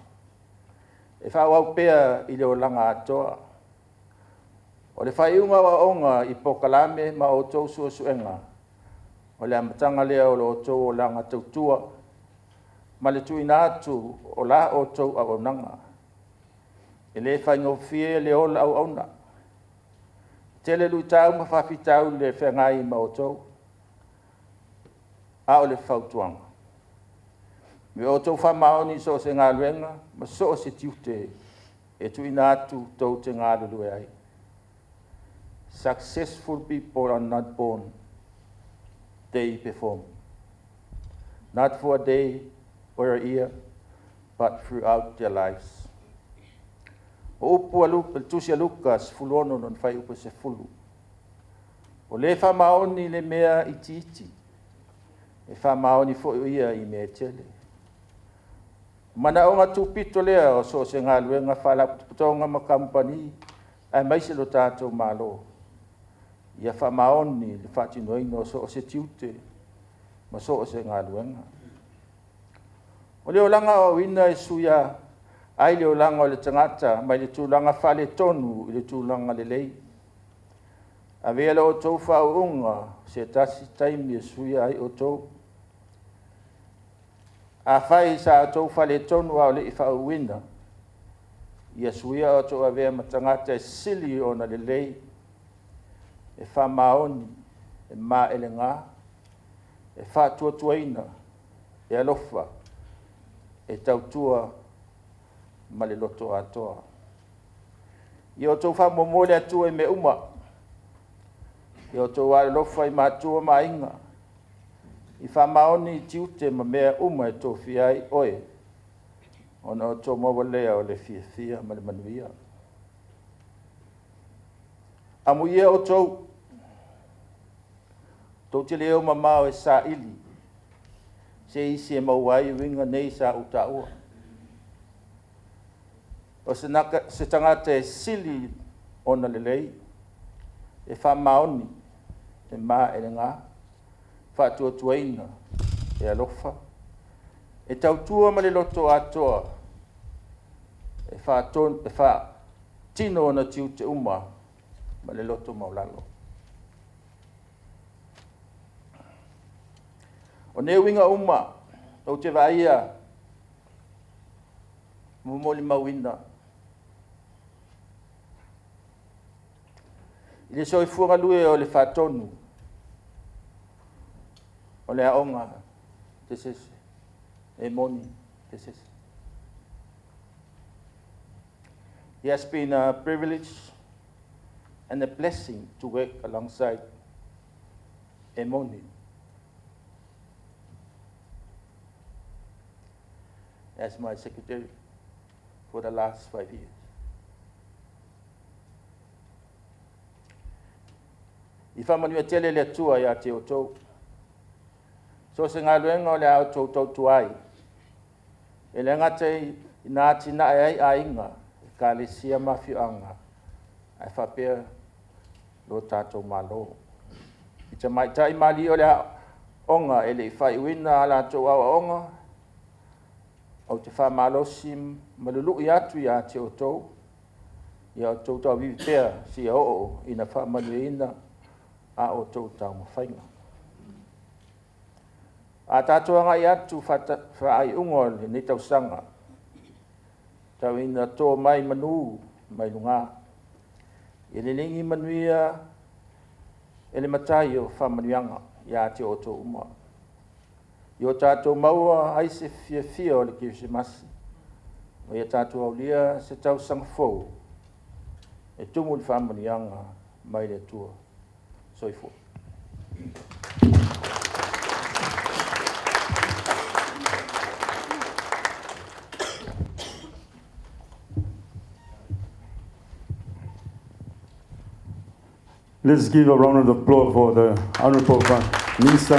E faaauau pea i le olaga atoa. O le faaiuga o aoaoga i polokalame ma outou suesuega, o le amataga lea o lo outou olaga tautua ma le tuuina atu o la outou auaunaga. E le faigofie le ola auauna. E tele luitau ma faafitauli e feagai ma outou. A o le fautuaga, ia outou faamaoni i so o se galuega ma so o se tiute e tuuina atu tou te galulue ai. Successful people are not born, they perform. Not for a day or a year, but throughout their lives. O upu a Luka, le tusi a Luka 16 lona fuaiupu e 10. O le faamaoni i le mea itiiti, e faamaoni foi o ia i mea e tele. O manaoga tupito lea o so o se galuega faalapotopotoga ma kamupani aemaise lo tatou Malo. Ia faamaoni le faatinoina o so o se tiute ma so o se galuega. O le olaga aoaoina e suia ai le olaga o le tagata mai le tulaga faaletonu i le tulaga lelei. Avea la outou faauuga se tasi taimi e suia ai outou. Afai sa outou faaletonu a o le i faauuina, ia suia outou avea ma tagata e sili ona lelei, e faamaoni, e maelega, e faatuatuaina, e alofa, e tautua ma le loto atoa. Ia outou faamuamua le Atua i mea uma. Ia outou alolofa i matua ma aiga, i faamaoni i tiute ma mea uma e tofia ai oe, ona outou maua lea o le fiafia ma le manuia. Amuia outou, tou te le o mamao e saili se isi e maua ai uiga nei sa ou taua. O se tagata e sili ona lelei, e faamaoni, e maelega, faatuatuaina, e alofa, e tautua ma le loto atoa, e faatino ona tiute uma ma le loto maualalo. O nei uiga uma ou te vaaia ma molimauina i le soifua galue o le faatonu, o le aoga, e moni. It has been a privilege and a blessing to work alongside Emoni as my secretary for the last 5 years. I faamanuia tele le Atua ia te outou. So se galuega o le a outou tautua ai. E le gata i na atinae ai aiga, ekalesia ma afioaga, ae faapea lo tatou Malo. I tamaitai ma alii o le aoga e le i faaiuina a latou aoaoga, ou te faamalosi ma lului atu ia te outou, ia outou tauavivi pea seia oo ina faamanuiaina a outou taumafaiga. A tatou agai atu faaiuga o lenei tausaga, tau ina to mai manu mai luga. I le lagi manuia e le Matai o faamanuiaga ia te outou uma. Ia o tatou maua ai se fiafia o le Kerisimasi, ma ia tatou aulia se tausaga fou e tumu i le faamanuiaga mai le Atua. Soifua. Let's give a round of applause for the Honorable Minister.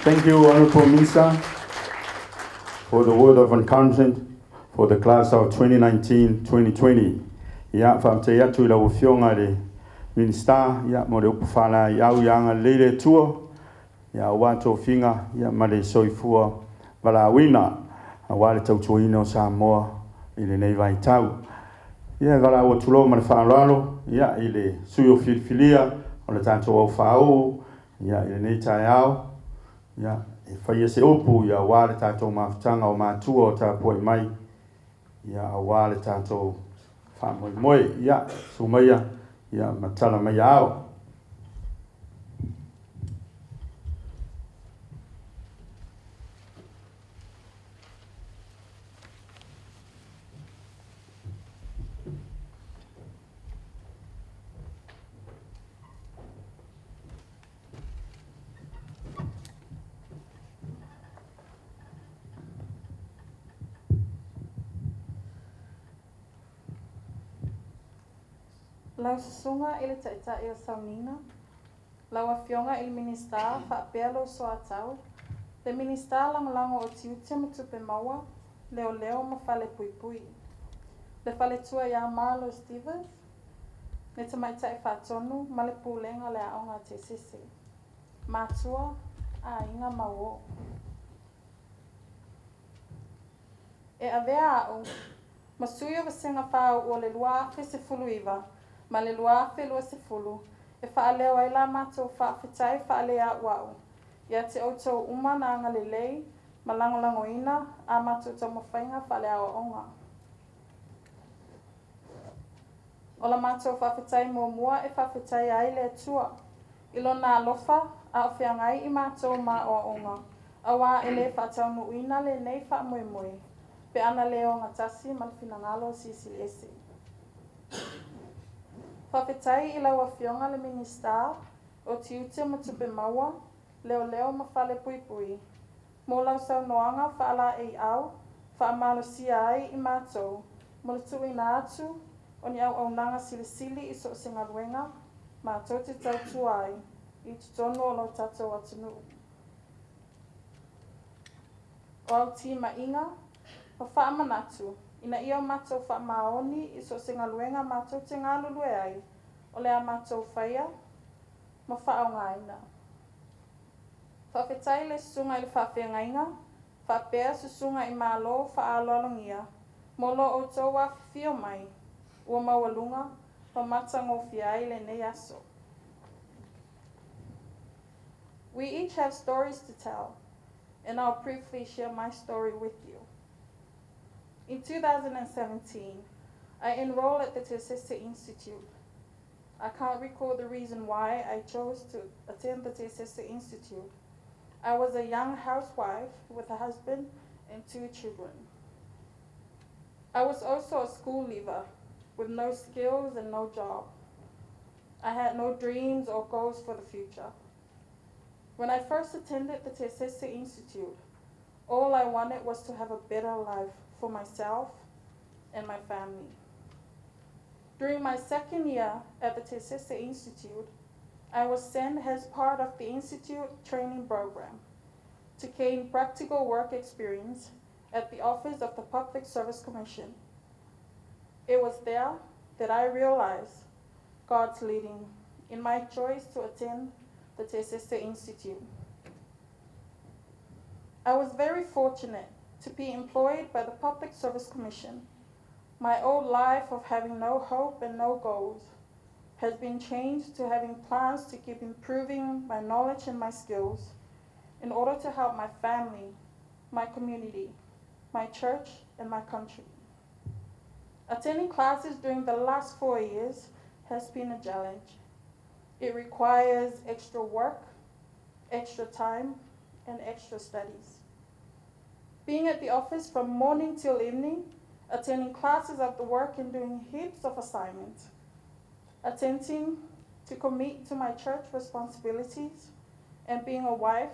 Thank you, Honorable Minister, for the word of encouragement for the class of 2019-2020. Ia, faafetai atu i lau Afioga i le Minisita, ia, mo le upu faalaeiau ia agalelei le Atua. Ia, aua tofiga, ia, ma le soifua valaauina, aua le tautuaina o Samoa i lenei vaitau. Ia, e valaau atu loa ma le faaaloalo, ia, i le sui o filifilia o le tatou aufāuu, ia, i lenei taeao, ia, e faia se upu, ia, aua le tatou mafutaga o matua o tapuai mai, ia, aua le tatou faamoemoe. Ia, susu maia, ia, ma tala mai aao. Lau Susuga i le Taitai o Sauniga, lau Afioga i le Minisita faapea lou soatau, le Minisita Lagolago o Tiute ma Tupe Maua, Leoleo ma Falepuipui, le Faletua ia Marlo Stevens, le Tamaitai Faatonu ma le Pulega o le Aoga a Tesese, matua, aiga ma uo. E avea a'u ma sui o Vasega Faauu o le 2019 ma le 2020 e faaleo ai la matou faafetai faaleauau ia te outou uma na agalelei ma lagolagoina a matou taumafaiga faaleaoaoga. O la matou faafetai muamua e faafetaia ai le Atua i Lona alofa a o feagai i matou ma aoaoga, auā e le faataunuuina lenei faamoemoe pe ana le ogatasi ma le finagalo o Silisili Ese. Faafetai i lau Afioga le Minisita o Tiute ma Tupe Maua, Leoleo ma Falepuipui mo lau saunoaga faalaeiau faamalosia ai i matou mo le tuuina atu o ni auaunaga silisili i so o se galuega matou te tautua ai i totonu o lo tatou atunuu. O au timaiga ma faamanatu ina ia o matou faamaoni i so o se galuega matou te galulue ai o le a matou faia ma faaaogaina. Faafetai i le susuga i le faafeagaiga faapea susuga i malo faaaloalogia mo lo outou afifio mai ua maualuga ma matagofie ai lenei aso. We each have stories to tell, and I'll briefly share my story with you. In 2017, I enrolled at the Tesese Institute. I can't recall the reason why I chose to attend the Tesese Institute. I was a young housewife with a husband and two children. I was also a school leaver with no skills and no job. I had no dreams or goals for the future. When I first attended the Tesese Institute, all I wanted was to have a better life for myself and my family. During my second year at the Tesese Institute, I was sent as part of the Institute training program to gain practical work experience at the Office of the Public Service Commission. It was there that I realized God's leading in my choice to attend the Tesese Institute. I was very fortunate to be employed by the Public Service Commission. My old life of having no hope and no goals has been changed to having plans to keep improving my knowledge and my skills in order to help my family, my community, my church, and my country. Attending classes during the last 4 years has been a challenge. It requires extra work, extra time, and extra studies. Being at the office from morning till evening, attending classes after work, and doing heaps of assignments. Attempting to commit to my church responsibilities and being a wife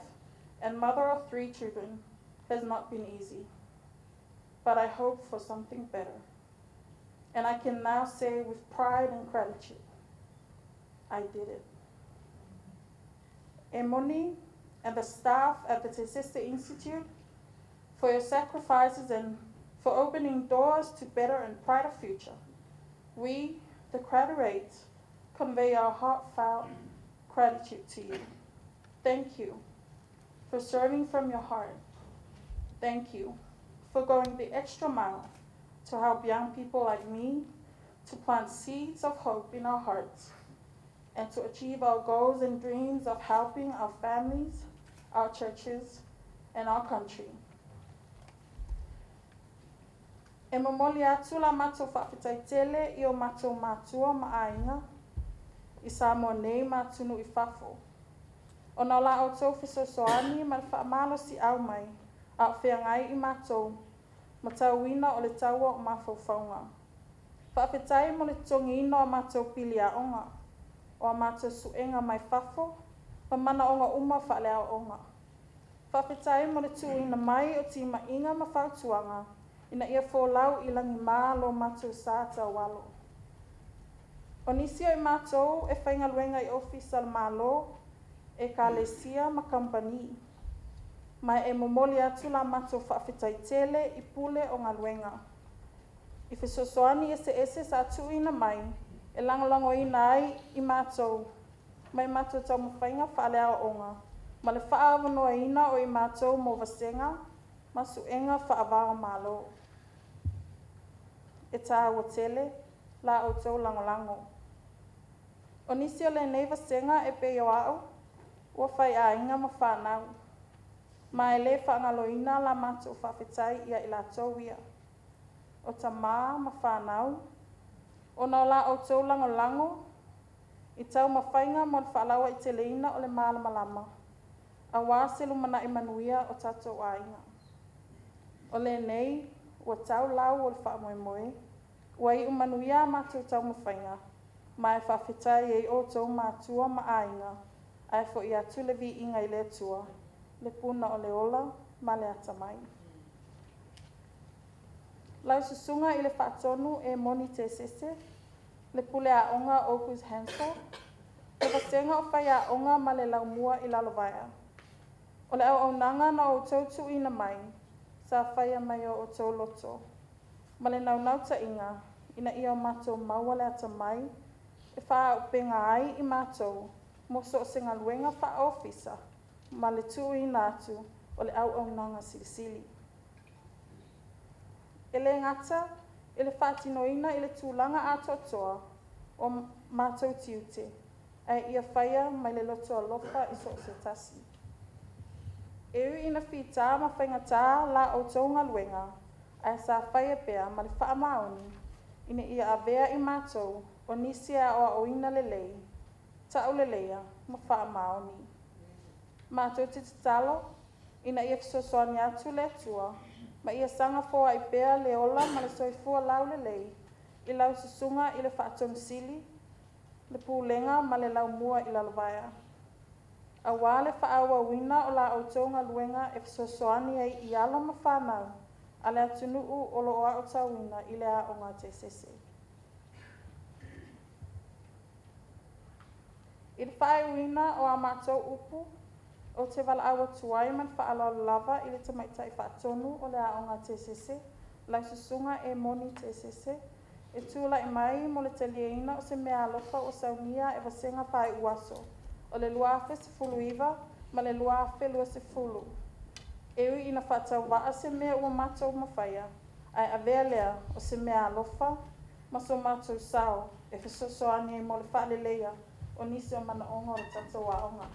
and mother of three children has not been easy. But I hope for something better. And I can now say with pride and gratitude, I did it. Emoni and the staff at the Tesese Institute for your sacrifices and for opening doors to better and brighter future. We, the graduates, convey our heartfelt gratitude to you. Thank you for serving from your heart. Thank you for going the extra mile to help young people like me to plant seeds of hope in our hearts and to achieve our goals and dreams of helping our families, our churches, and our country. E momoli atu la matou faafetai tele i o matou matua ma aiga i Samoa nei ma atunuu i fafo, ona o la outou fesoasoani ma le faamalosiau mai a o feagai i matou ma tauina o le taua o mafaufauga. Faafetai mo le totogiina o a matou pili aoga, o a matou suega mai fafo ma manaoga uma faaleaoaoga. Faafetai mo le tuuina mai o timaiga ma fautuaga ina ia folau i lagima lo matou sa taualo. O nisi o i matou e faigaluega i ofisa o le Malo, Ekalesia ma kamupani, ma e momoli atu la matou faafetai tele i pule o galuega, i fesoasoani eseese sa tuuina mai e lagolagoina ai i matou mai matou taumafaiga faaleaoaoga ma le faaavanoaina o i matou mo vasega ma suega faava-o-Malo. E taua tele la outou lagolago. O nisi o lenei vasega e pei o au, ua faiaiga ma fanau, ma e le faagaloina la matou faafetai ia i latou ia, o tamā ma fanau, ona o la outou lagolago i taumafaiga mo le faalauaiteleina o le malamalama auā se lumanai manuia o tatou aiga. O lenei ua tau lau o le faamoemoe, ua iu manuia a matou taumafaiga, ma e faafetai ai outou matua ma aiga, ae fo'i atu le viiga i le Atua, le puna o le ola ma le atamai. Lau Susuga i le Faatonu e Moni Tesese, le Pule Aoga August Hansel, le vasega o faiaoga ma le laumua i Lalovaea. O le auaunaga na outou tuuina mai, sa faia mai o outou loto ma le naunautaiga ina ia o matou maua le atamai e faaauupega ai i matou mo so o se galuega faaofisa ma le tuuina atu o le auaunaga silisili. E le gata i le faatinoina i le tulaga atoatoa o matou tiute, ae ia faia mai le loto alofa i so o se tasi. E ui ina fita ma faigata la outou galuega, ae sa faia pea ma le faamaoni ina ia avea i matou o nisi e aoaoina lelei, tauleleia ma faamaoni. Matou te tatalo ina ia fesoasoani atu le Atua ma ia saga foai pea le ola ma le soifua laulelei i lau Susuga i le Faatonu Sili, le Pulega ma le Laumua i Lalovaea, auā le faaauauina o la outou galuega e fesoasoani ai i alo ma fanau a le atunuu o lo o aotauina i le Aoga a Tesese. I le faaiuina o a matou upu, ou te valaau atu ai ma le faaaloalo lava i le Tamaitai Faatonu o le Aoga a Tesese, lau Susuga Emoni Tesese, e tulai mai mo le taliaina o se meaalofa ua saunia e Vasega Faaiuaso o le 2019 ma le 2020. E ui ina faatauvaa se mea ua matou mafaia, ae avea lea o se meaalofa ma so matou sao e fesoasoani ai mo le faaleleia o nisi o manaoga o le tatou aoga.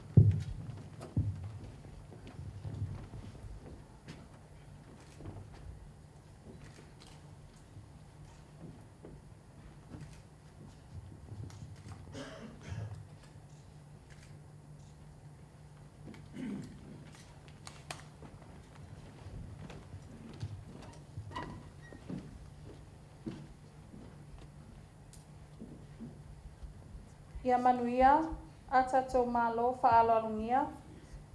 Ia manuia a tatou Malo faaaloalogia,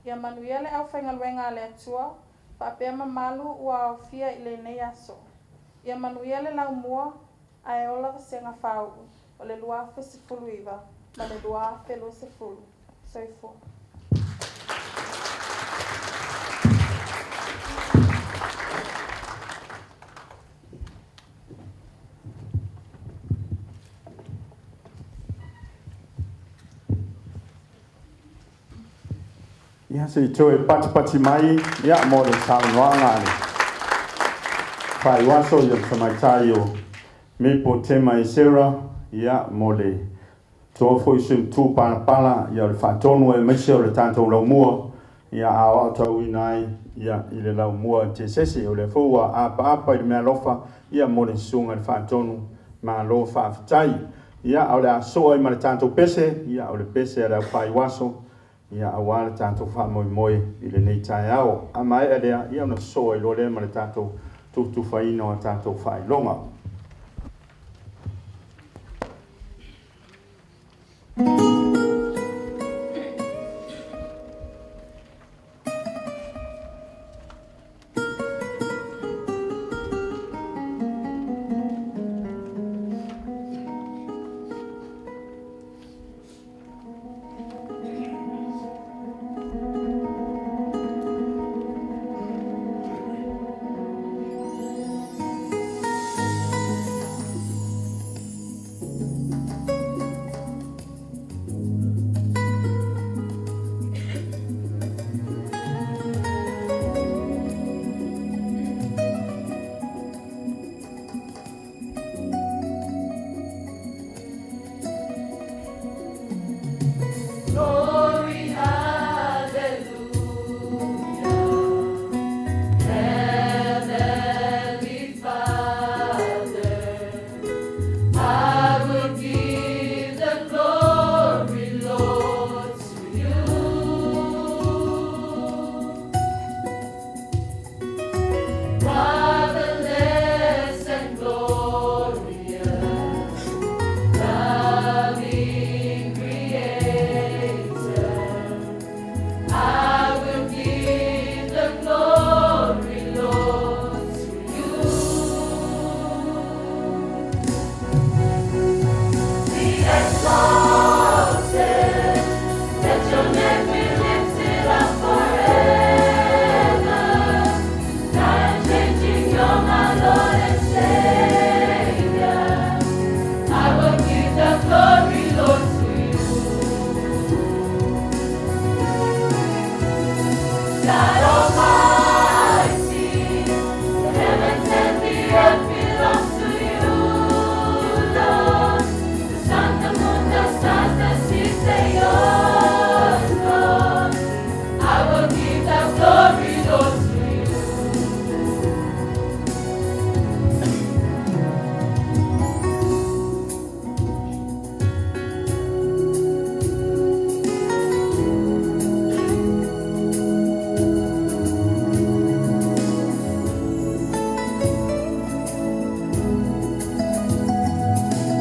ia manuia le aufaigaluega a le Atua faapea mamalu ua aofia i lenei aso. Ia manuia le laumua ae ola vasega faauu o le 2019 ma le 2020. Soifua. Ia se i toe patipati mai ia mo le saunoaga a le faaiuaso ia le tamaitai o Maple Tema Esera ia mo le toa foi se tu palapala ia o le faatonu aemaise o le tatou laumua ia aoaotauina ai ia i le laumua Tesese o lea foi ua apaapa i le meaalofa ia mo le susuga i le faatonu malo faafetai. Ia o le a soo ai ma le tatou pese ia o le pese a le aufaiuaso ia aua le tatou faamoemoe i lenei taeao. A maea lea ia ona sosoo ai loa lea ma le tatou tufatufaina o a tatou faailoga. Glory, hallelujah. Heavenly Father, I will give the glory, Lord, to you. Marvelous and glorious, loving Creator, I will give the glory, Lord, to you. Be exalted, let your name be lifted up forever. Not changing, you're my Lord and Savior. I will give the glory, Lord, to you. God Almighty, the heavens and the earth belongs to you, Lord. The sun, the moon, the stars, the seas, they yours, Lord. I will give the glory, Lord, to you.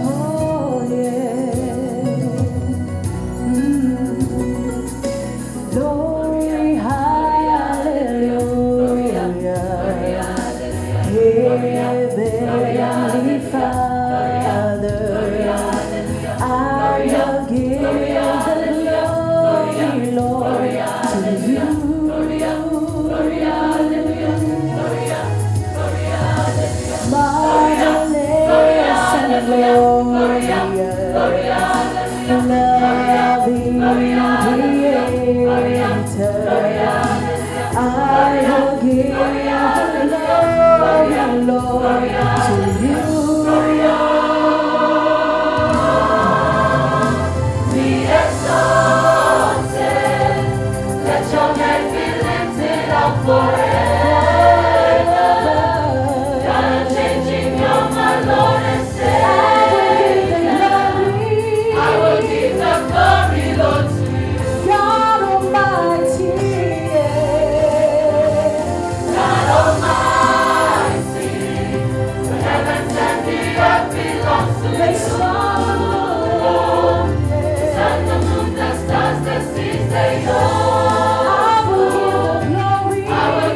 Oh yeah. Glory, hallelujah. Heavenly Father, I will give the glory, Lord, to you. Marvelous and glorious, loving Creator, I will give the glory, Lord, to you. Be exalted, let your name be lifted up forever. God unchanging, you're my Lord and Savior. I will give the glory, Lord, to you. God Almighty, yeah. God Almighty, the heavens and the earth belongs to The you. sun, the moon, The sun, the moon, the stars, the seas, they I all. will give the glory. I will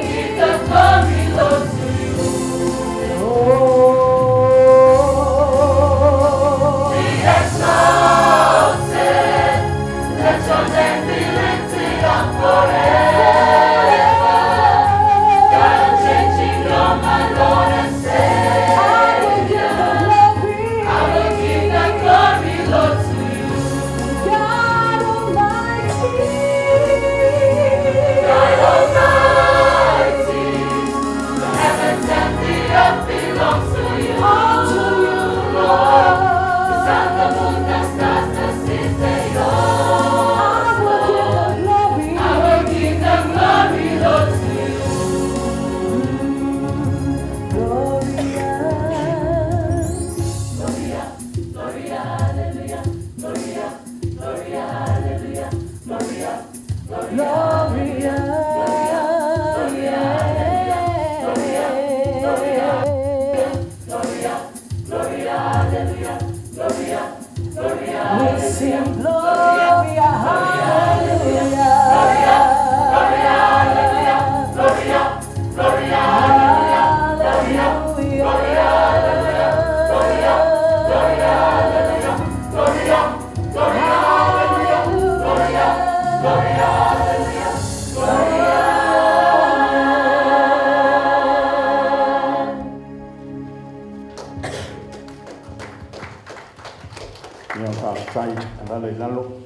tala i lalo.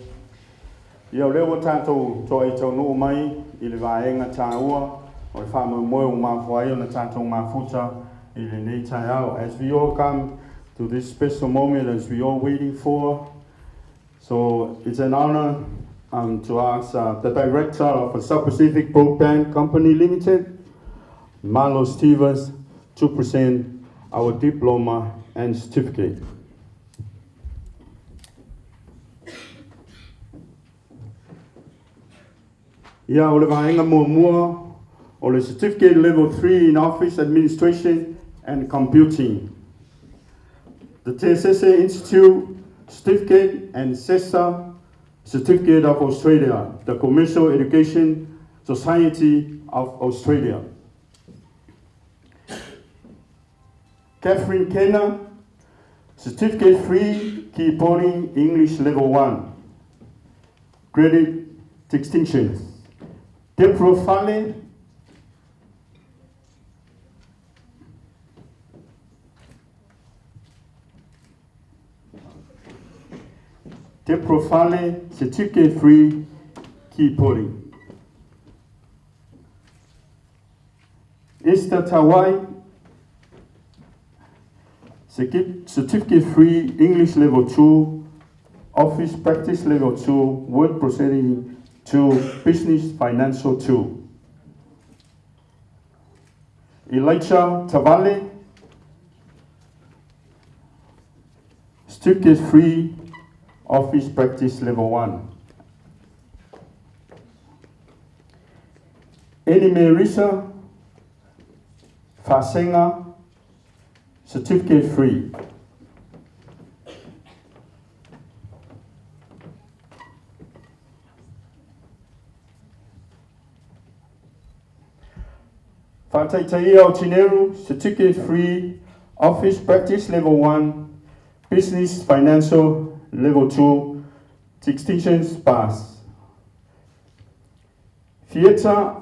Ia o lea ua tatou toai taunuu mai i le vaega taua o le faamoemoe ua mafua ai ona tatou mafuta i lenei taeao. As we all come to this special moment as we all waiting for, so it's an honor to ask the director of the South Pacific Broadband Company Limited, Marlo Stevens, to present our diploma and certificate. Ia, o le vaega muamua o le Certificate Level 3 in Office Administration and Computing. The Tesese Institute Certificate and CESA Certificate of Australia, the Commercial Education Society of Australia. Catherine Kenner, Certificate 3, Keyboarding English Level 1, Credit Distinctions. Deborah Fale, Deborah Fale, Certificate 3, Keyboarding. Esther Tawai, Certificate 3, English Level 2, Office Practice Level 2, Word Processing 2, Business Financial 2. Elijah Tavale, Certificate 3, Office Practice Level 1. Annie Marisa Fasenga, Certificate 3. Whātaitaia o Tineru, Certificate 3, Office Practice Level 1, Business Financial Level 2, Distinctions Pass. Theatre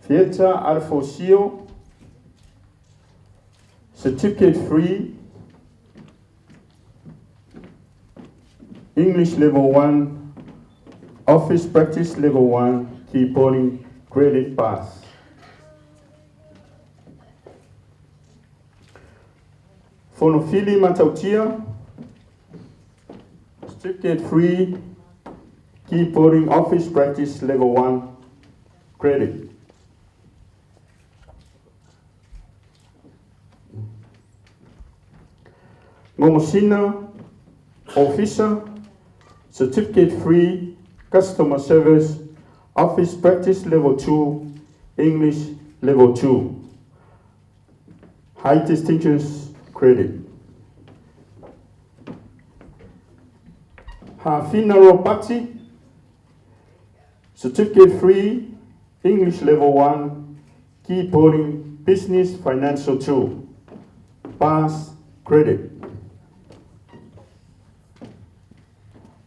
Theatre Alfosio, Certificate 3, English Level 1, Office Practice Level 1, Keyboarding Credit Pass. Fonofili Matautia, Certificate 3, Keyboarding Office Practice Level 1, Credit. Ngomosina Officer, Certificate 3, Customer Service, Office Practice Level 2, English Level 2. High Distinctions Credit. Hafina Ropati, Certificate 3, English Level 1, Keyboarding Business Financial 2. Pass Credit.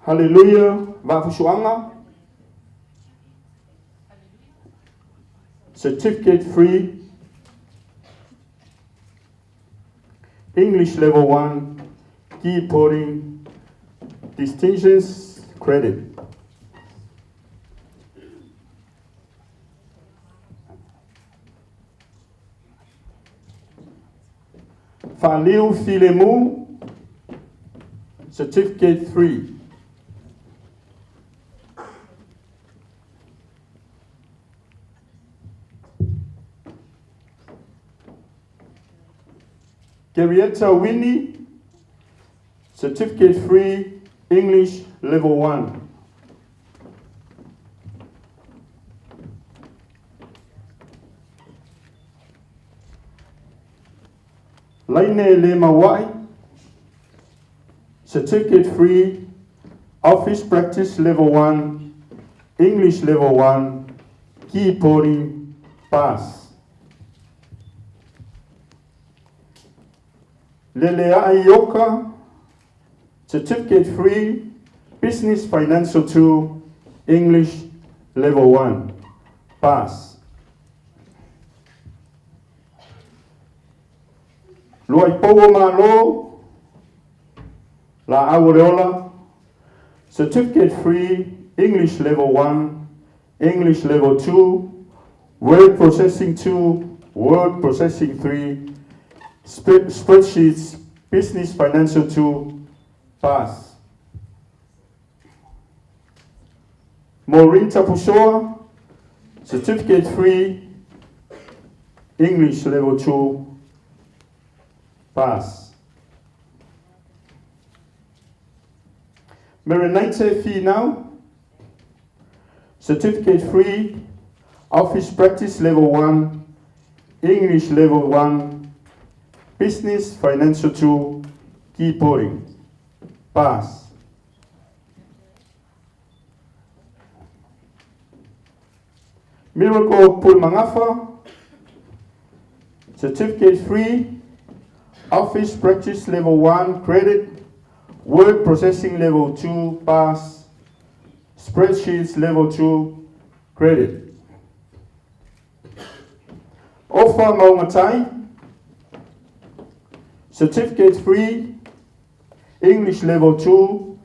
Hallelujah, Vafusuanga. Certificate 3, English Level 1, Keyboarding Distinctions Credit. Faliu Filemu, Certificate 3. Garietta Winnie, Certificate 3, English Level 1. Laine Le Mawai, Certificate 3, Office Practice Level 1, English Level 1, Keyboarding Pass. Lele Ioka, Certificate 3, Business Financial 2, English Level 1. Pass. Luaipoua Malo, Laau o le Ola, Certificate 3, English Level 1, English Level 2, Word Processing 2, Word Processing 3, Spreadsheets, Business Financial 2, pass. Maureen Tapusoa, Certificate 3, English Level 2, pass. Marinate Finau, Certificate 3, Office Practice Level 1, English Level 1, Business Financial 2, Keyboarding. Pass. Miracle Pulmangafa, Certificate 3, Office Practice Level 1, Credit, Word Processing Level 2, Pass, Spreadsheets Level 2, Credit. Ofa Maungatai, Certificate 3, English Level 2,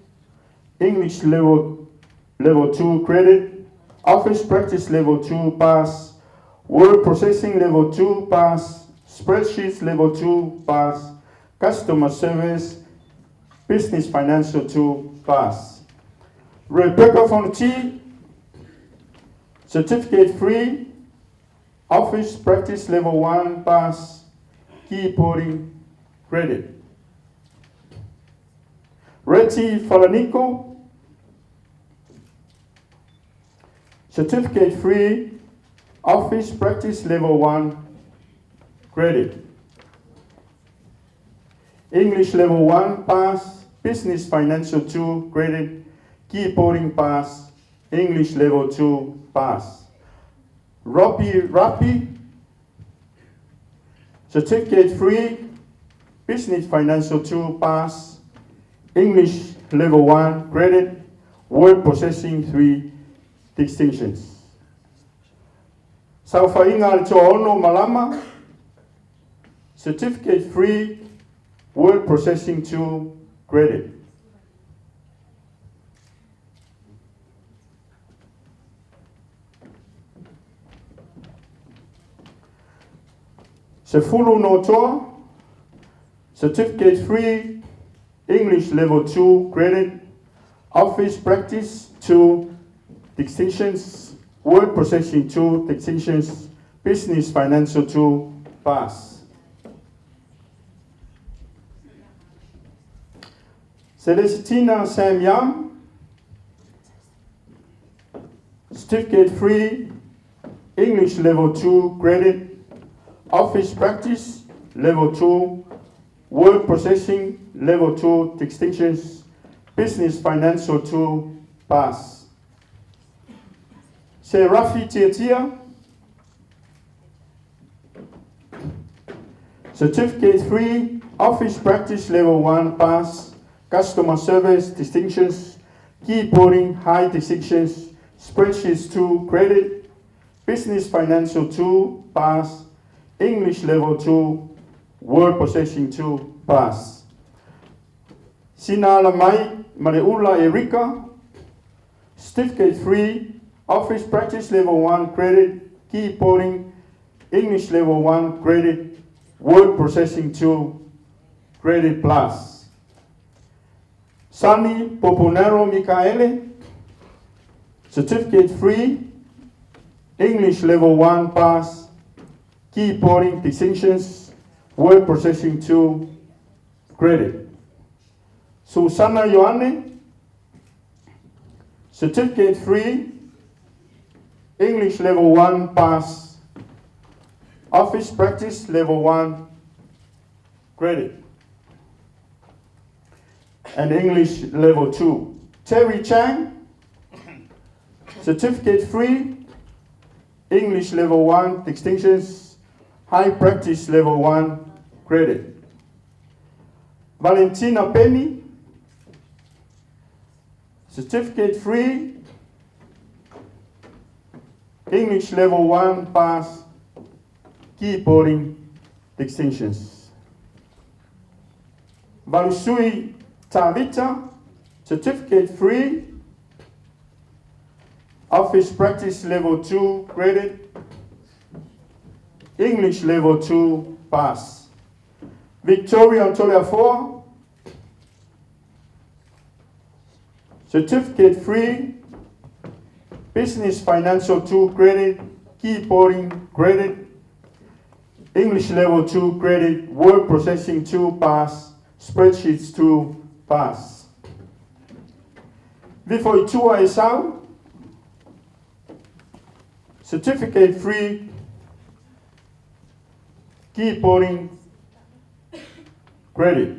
English Level 2 credit, Office Practice Level 2 pass, Word Processing Level 2 pass, Spreadsheets Level 2 pass, Customer Service, Business Financial 2 pass. Rebecca Fonti, Certificate 3, Office Practice Level 1 pass, Keyboarding credit. Reti Falaniko, Certificate 3, Office Practice Level 1, credit. English Level 1, pass. Business Financial 2, credit. Keyboarding pass. English Level 2, pass. Robbie Rappi, Certificate 3, Business Financial 2, pass. English Level 1, credit. Word Processing 3, distinctions. Saofaiga a le Toaono Malama, Certificate 3, Word Processing 2, credit. Sefulu Notoa, Certificate 3, English Level 2, credit. Office Practice 2, distinctions. Word Processing 2, distinctions. Business Financial 2, pass. Celestina Sam Yam, Certificate 3, English Level 2, credit. Office Practice Level 2, Word Processing Level 2, distinctions. Business Financial 2, pass. Serafi Tiatia, Certificate 3, Office Practice Level 1, pass. Customer Service distinctions, Keyboarding high distinctions, Spreadsheets 2, credit. Business Financial 2, pass. English Level 2, Word Processing 2, pass. Sina Lamai Maleula Erika, Certificate 3, Office Practice Level 1, credit. Keyboarding, English Level 1, credit. Word Processing 2, credit plus. Sani Poponero Mikaele, Certificate 3, English Level 1, pass. Keyboarding distinctions, Word Processing 2, credit. Susana Ioane, Certificate 3, English Level 1, pass. Office Practice Level 1, credit. And English Level 2. Terry Chang, Certificate 3, English Level 1, distinctions, High Practice Level 1, credit. Valentina Penny, Certificate 3, English Level 1 pass, keyboarding distinctions. Valusui Tavita, Certificate 3, Office Practice Level 2 credit, English Level 2 pass. Victoria Toleafoa, Certificate 3, Business Financial 2 credit, Keyboarding credit, English Level 2 credit, Word Processing 2 pass, Spreadsheets 2 pass. Vifoitua Esau, Certificate 3, Keyboarding credit.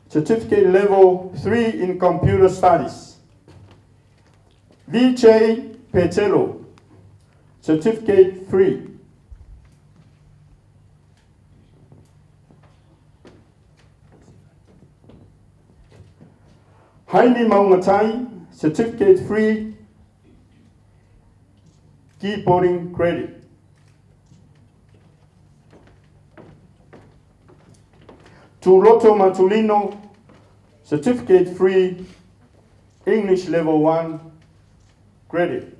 Certificate Level 3 in Computer Studies. VJ Petelo, Certificate 3. Haini Maungatai, Certificate 3, Keyboarding Credit. Tuloto Matulino, Certificate 3, English Level 1, Credit.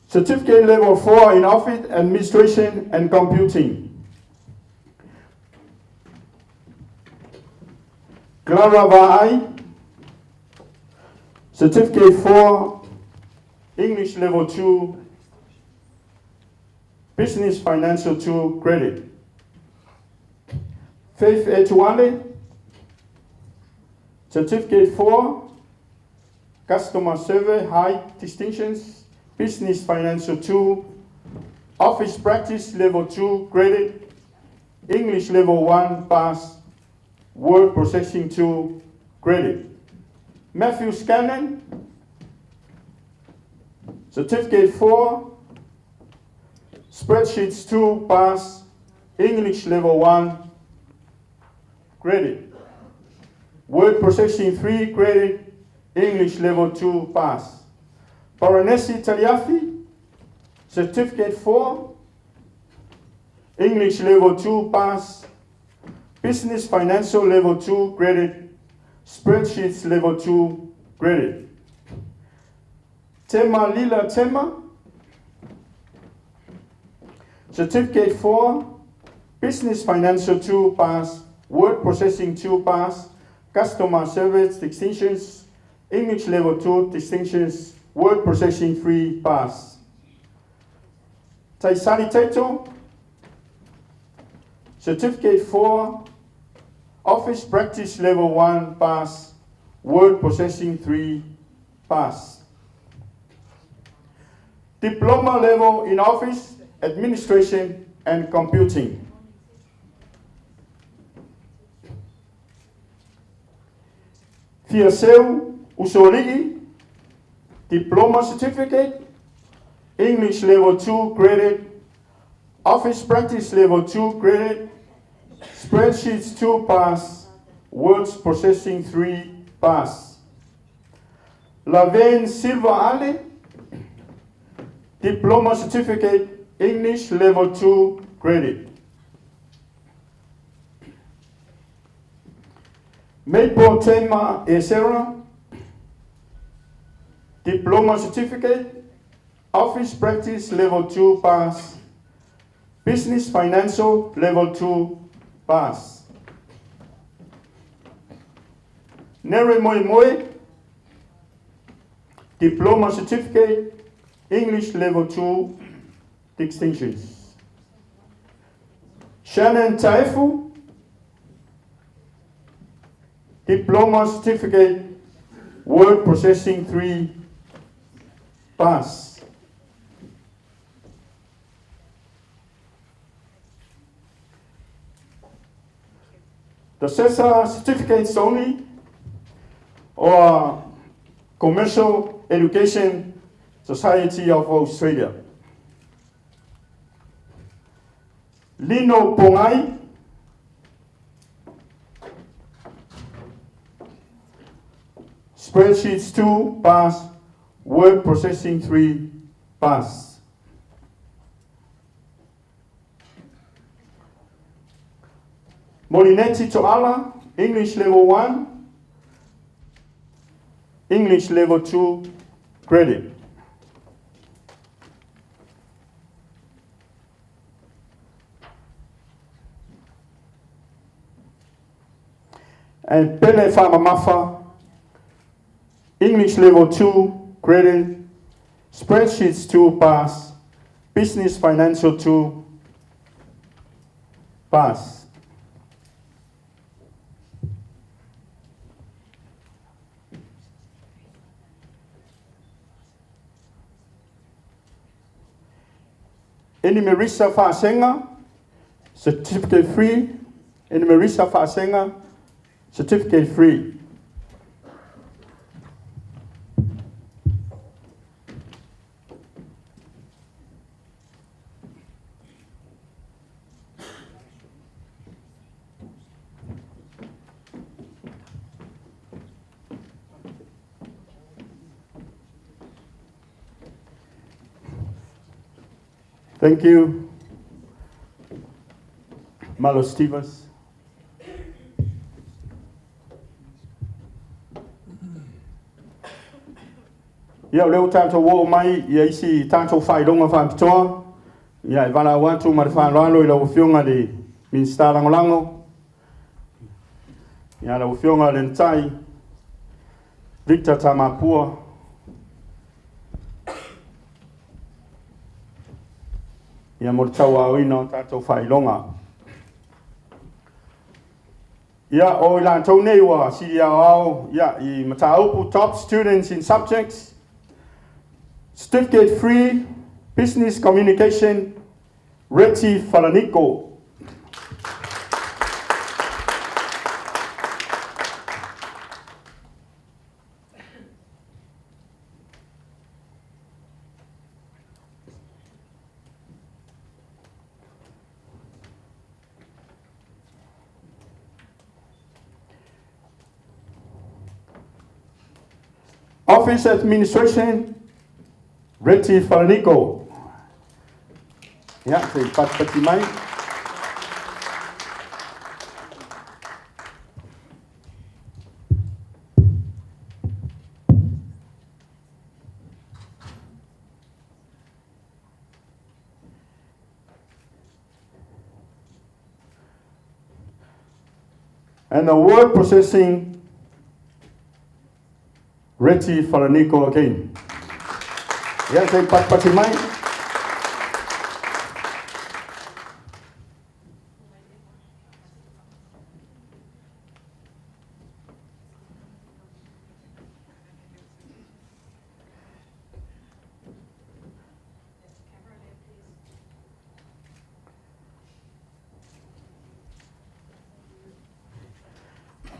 Certificate Level 4 in Office Administration and Computing. Clara Vaai, Certificate 4, English Level 2, Business Financial 2 credit. Faith Etuale, Certificate 4, Customer Survey High Distinctions, Business Financial 2, Office Practice Level 2 credit, English Level 1 pass, Word Processing 2 credit. Matthew Scanlon, Certificate 4, Spreadsheets 2 pass, English Level 1 credit. Word Processing 3 credit, English Level 2 pass. Paranesi Taliafi, Certificate 4, English Level 2 pass, Business Financial Level 2 credit, Spreadsheets Level 2 credit. Tema Lila Tema, Certificate 4, Business Financial 2 pass, Word Processing 2 pass, Customer Service Distinctions, English Level 2 Distinctions, Word Processing 3 pass. Taisali Taito, Certificate 4, Office Practice Level 1 pass, Word Processing 3 pass. Diploma Level in Office Administration and Computing. Fiaseu Usolii, Diploma Certificate, English Level 2 credit, Office Practice Level 2 credit, Spreadsheets 2 pass, Words Processing 3 pass. Laverne Silva Ali, Diploma Certificate, English Level 2 credit. Maple Tema Esera, Diploma Certificate, Office Practice Level 2 pass, Business Financial Level 2 pass. Nere Moi Moi, Diploma Certificate, English Level 2 distinctions. Shannon Taifu, Diploma Certificate, Word Processing 3, pass. The CESA certificates only or commercial education Society of Australia. Lino Pongai, Spreadsheets 2, pass. Word processing 3, pass. Molineti Toala, English Level 1, English Level 2, credit. And Pele Famamafa, English Level 2, credit, Spreadsheets 2, pass, Business Financial 2, pass. Eni Marisa Faasenga, Certificate 3. Eni Marisa Faasenga, Certificate 3. Thank you, Malo Stevens. Ia, o lea ua tatou oo mai ia isi tatou faailoga faapitoa. Ia, e valaau atu ma le faaaloalo i lau Afioga i le Minisita Lagolago, ia lau Afioga Lenatai Victor Tamapua, ia mo le tauaoina o tatou faailoga. Ia, o i latou nei ua sili aoao ia, i mataupu Top Students in Subjects, Certificate 3, Business Communication, Reti Falaniko. Office Administration, Reti Falaniko. Ia, se i patipati mai. And the word processing, Reti Falaniko again. Ia, se i patipati mai.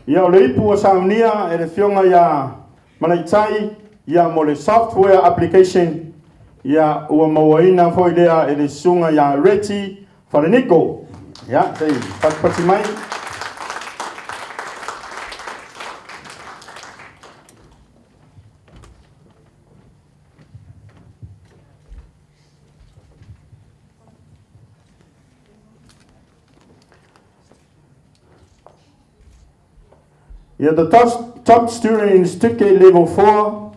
Ia, o le ipu ua saunia e le Afioga ia Malaitai, ia mo le software application, ia ua mauaina foi lea e le susuga ia Reti Faleniko. Ia, se i patipati mai. Yeah, the top, top student in certificate level 4,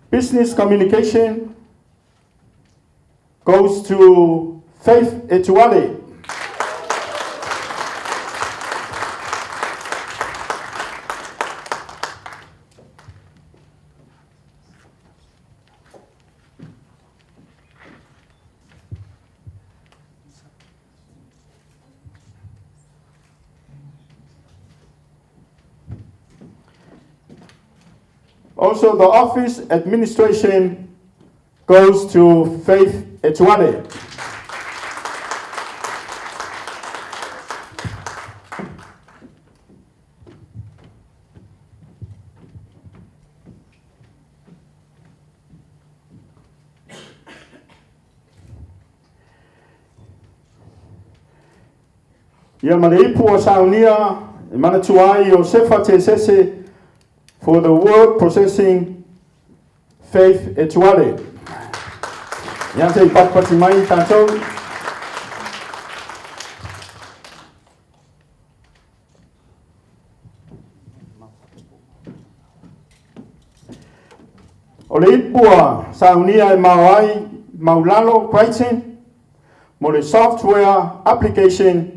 business communication, goes to Faith Etuale. Also, the office administration goes to Faith Etuale. Ia ma le ipu ua saunia e manatua ai Iosefa Tesese for the word processing Faith Etuale. Ia se i patipati mai tatou. O le ipu ua saunia e mao ai Maulalo Crichton mo le software application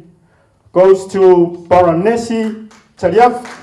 goes to Baronesi Taliafu.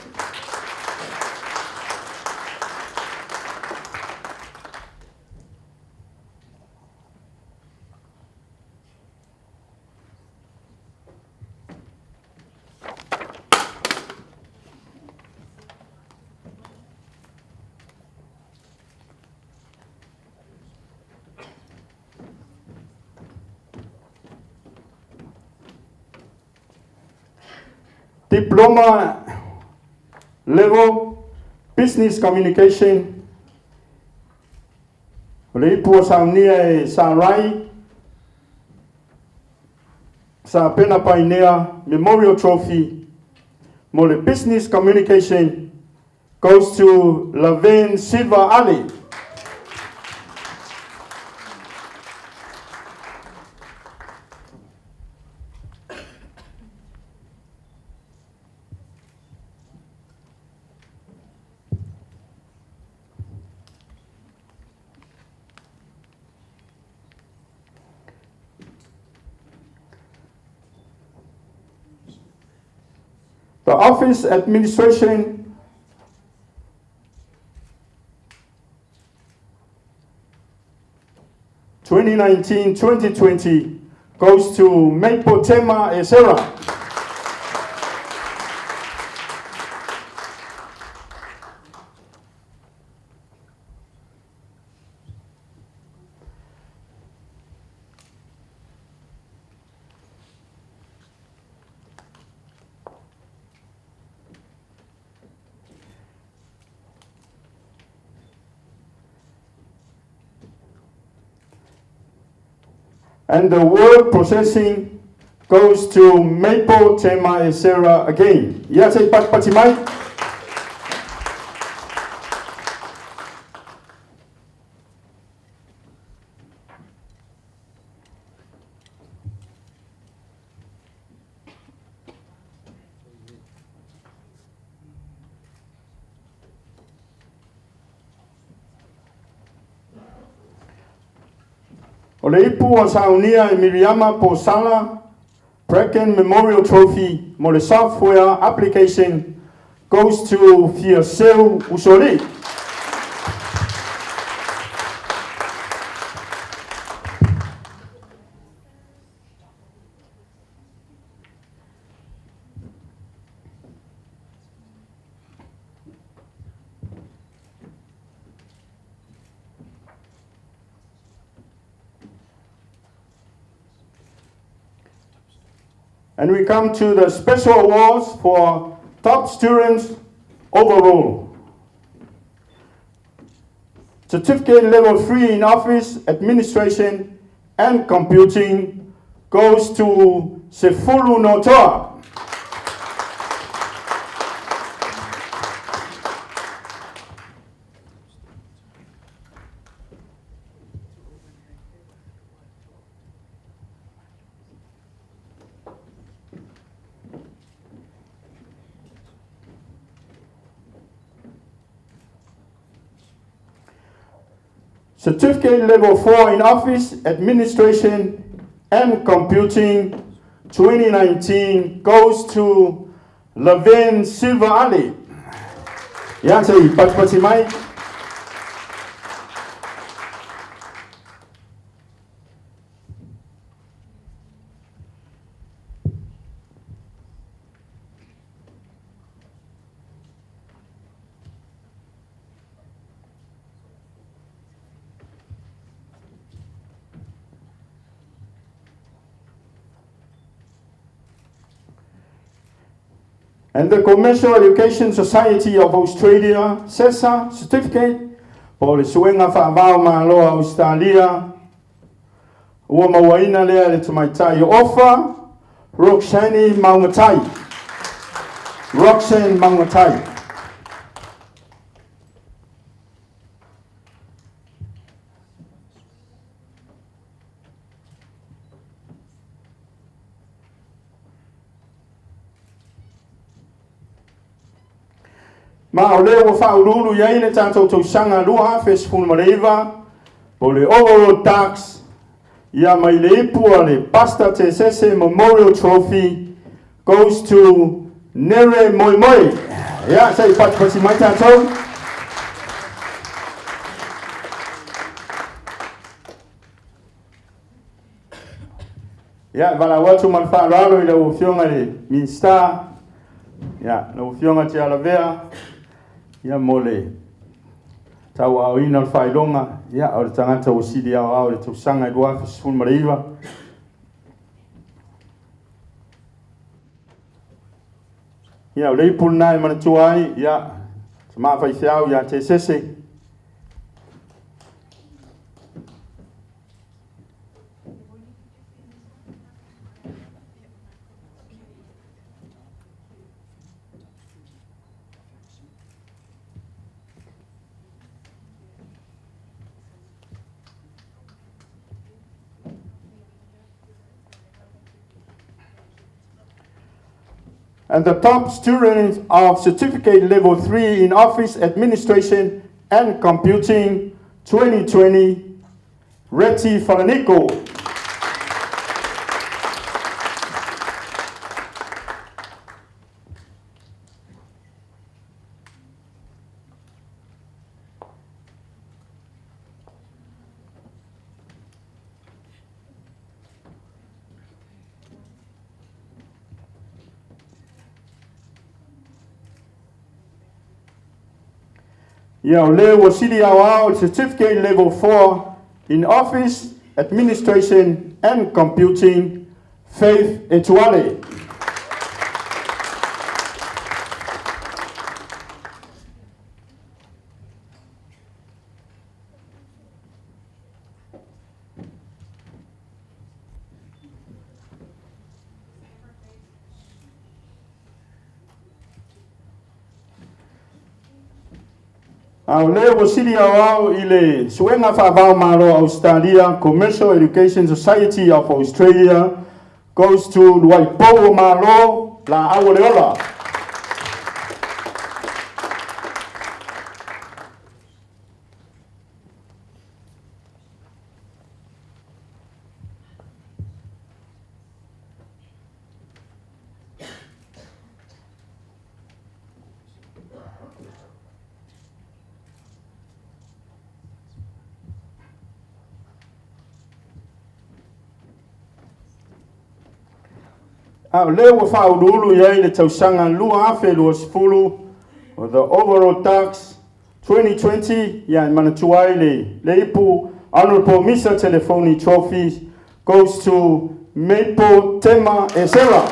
Diploma level Business Communication O le ipu ua saunia e Sarai Sapena Painea Memorial Trophy mo le Business Communication goes to Laverne Silva Ali. The office administration 2019-2020 goes to Maple Tema Esera. And the word processing goes to Maple Tema Esera again. Ia se i patipati mai. O le ipu ua saunia e Miriama Posala Bracken Memorial Trophy mo le Software Application goes to Fiaseu Usoalii. And we come to the special awards for top students overall. Certificate level 3 in office administration and computing goes to Sefulu Notoa. Certificate Level 4 in Office Administration and Computing 2019 goes to Levin Silva Ali. Ia se i patipati mai. And the Commercial Education Society of Australia, CESA Certificate, po o le Suega Faavao Malo a Ausetalia, ua mauaina lea e le tamaitai Ofa Roxani Maungatai. Roxanne Maungatai. Ma o lea ua faauluulu i ai le tatou tausaga 2019 po le Overall Tax ia mai le ipu a le Pastor Tesese Memorial Trophy goes to Nere Moemoe. Ia, se i patipati mai tatou. Ia, e valaau atu ma le faaaloalo i lau Afioga i le Minisita, ia, lau Afioga Tialavea, ia, mo le tauaaoina o le faailoga, ia, o le tagata ua sili aoao i le tausaga e 2019. Ia, o le ipu lena e manatua ai, ia, tama faifeau ia Tesese. And the top student of certificate level 3 in office administration and computing 2020, Reti Falaniko. Ia, o le ua sili aoao Certificate Level 4 in Office Administration and Computing, Faith Etuale. A o lea ua sili aoao i le Suega Faava-o-Malo o Ausetalia, Commercial Education Society of Australia, goes to Luaipou o Malo, Laau o le Ola. A o lea ua faauluulu i ai le tausaga 2020 o the Overall Tax 2020, ia e manatua ai le ipu Honorable Misa Telefoni Trophy goes to Maple Tema Esera.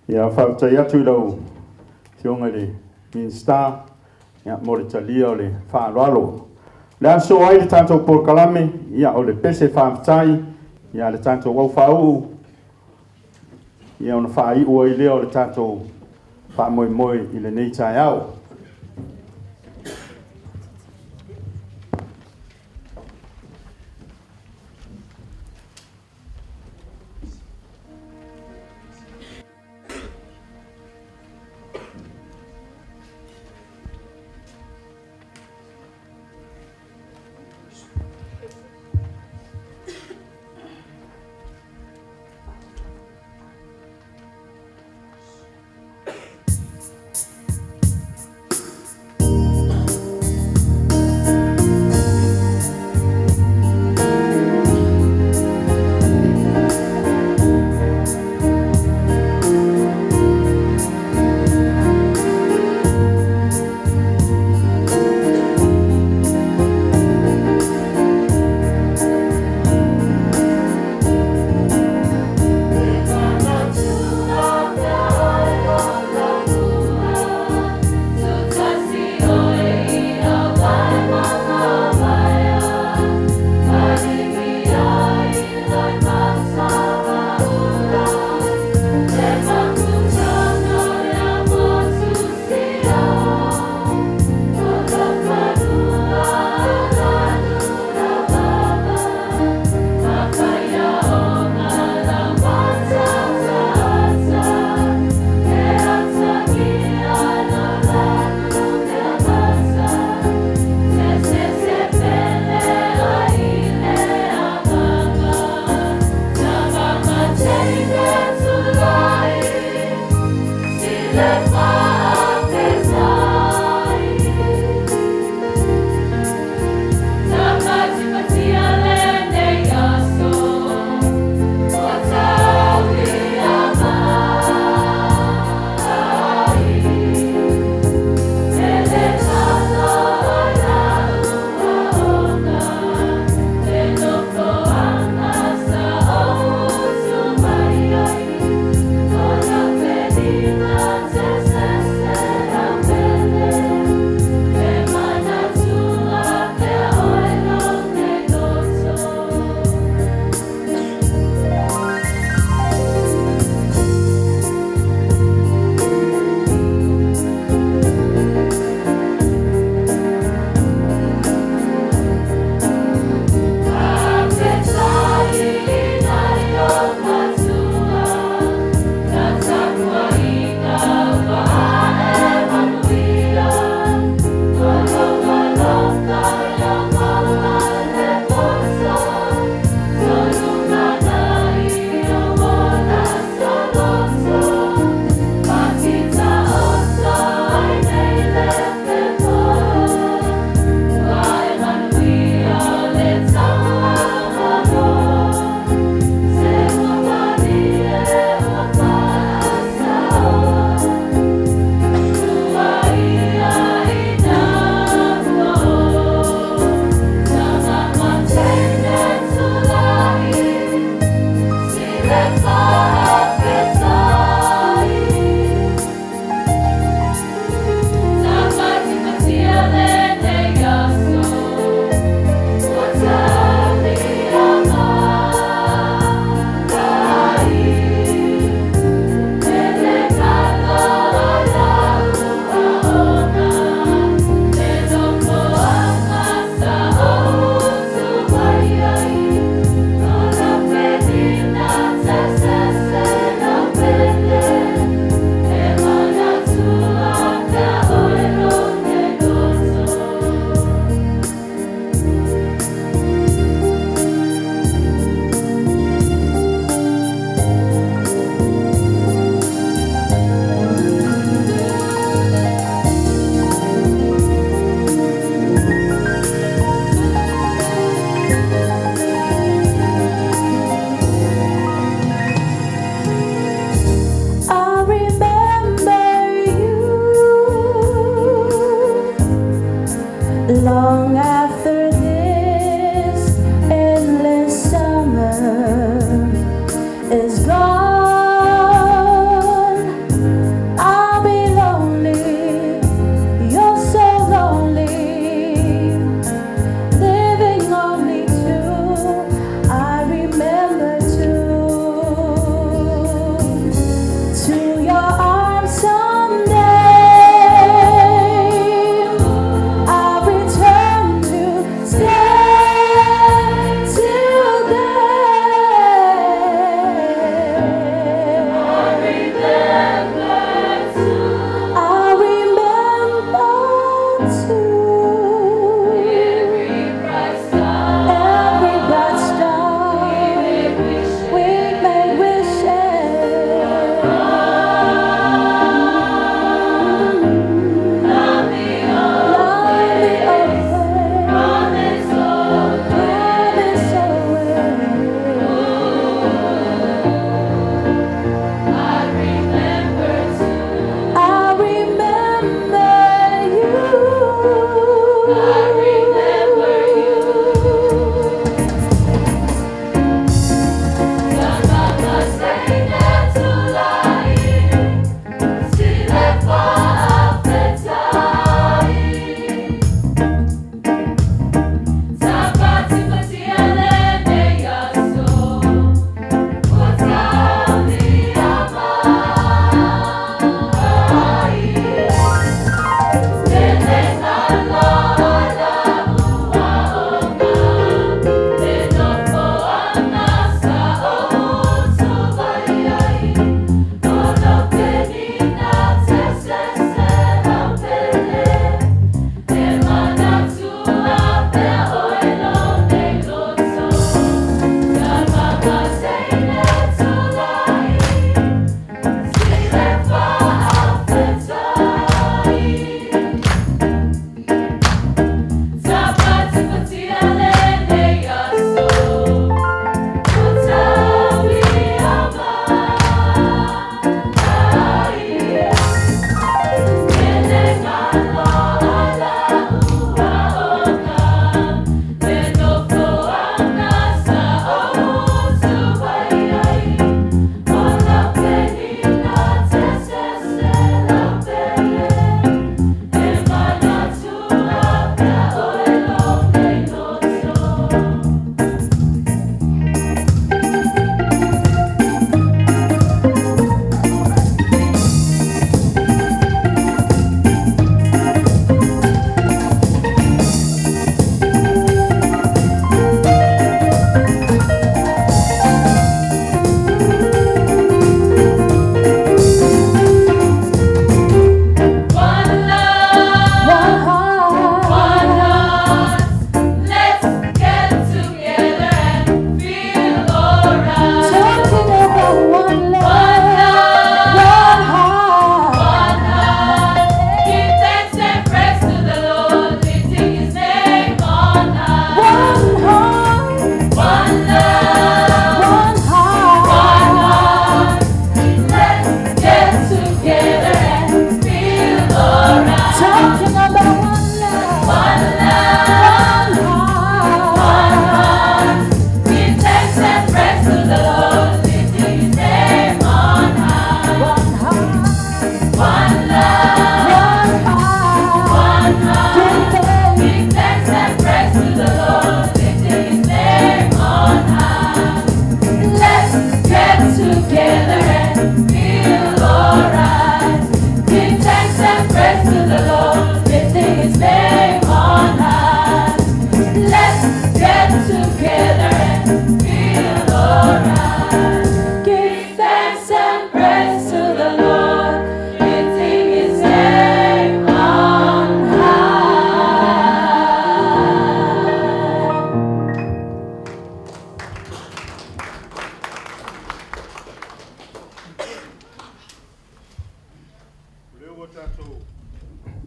Ia, faafetai atu i lau Afioga i le Minisita, ia, mo le talia o le faaaloalo. O le aso ai le tatou polokalame, ia, o le pese faafetai, ia, le tatou aufauu, ia, ona faaiu ai lea o le tatou faamoemoe i lenei taeao. Long after this endless summer is gone, I'll be lonely. You're so lonely, living only to I remember to your arms someday. I'll return to stay till then. I remember to every bright star we made wishes. Love the old promise away. I remember you. I remember you. One love, One heart, one heart. Let's get together and feel alright. Talking about one One love, love, one heart. one heart. Give thanks and praise to the Lord, lifting His name on high. One heart, One love, one heart. one heart. Let's get together and feel alright. Talking about one love, One love. one heart. Give thanks and praise to the Lord, lifting His name on high. One heart, One love, one heart. one heart. Give thanks. Give thanks and praise to the Lord, lifting His name on high. Let's get together and feel alright. Give thanks and praise to the Lord, lifting His name on high. Let's get together and feel alright. Give thanks and praise to the Lord, lifting His name on high.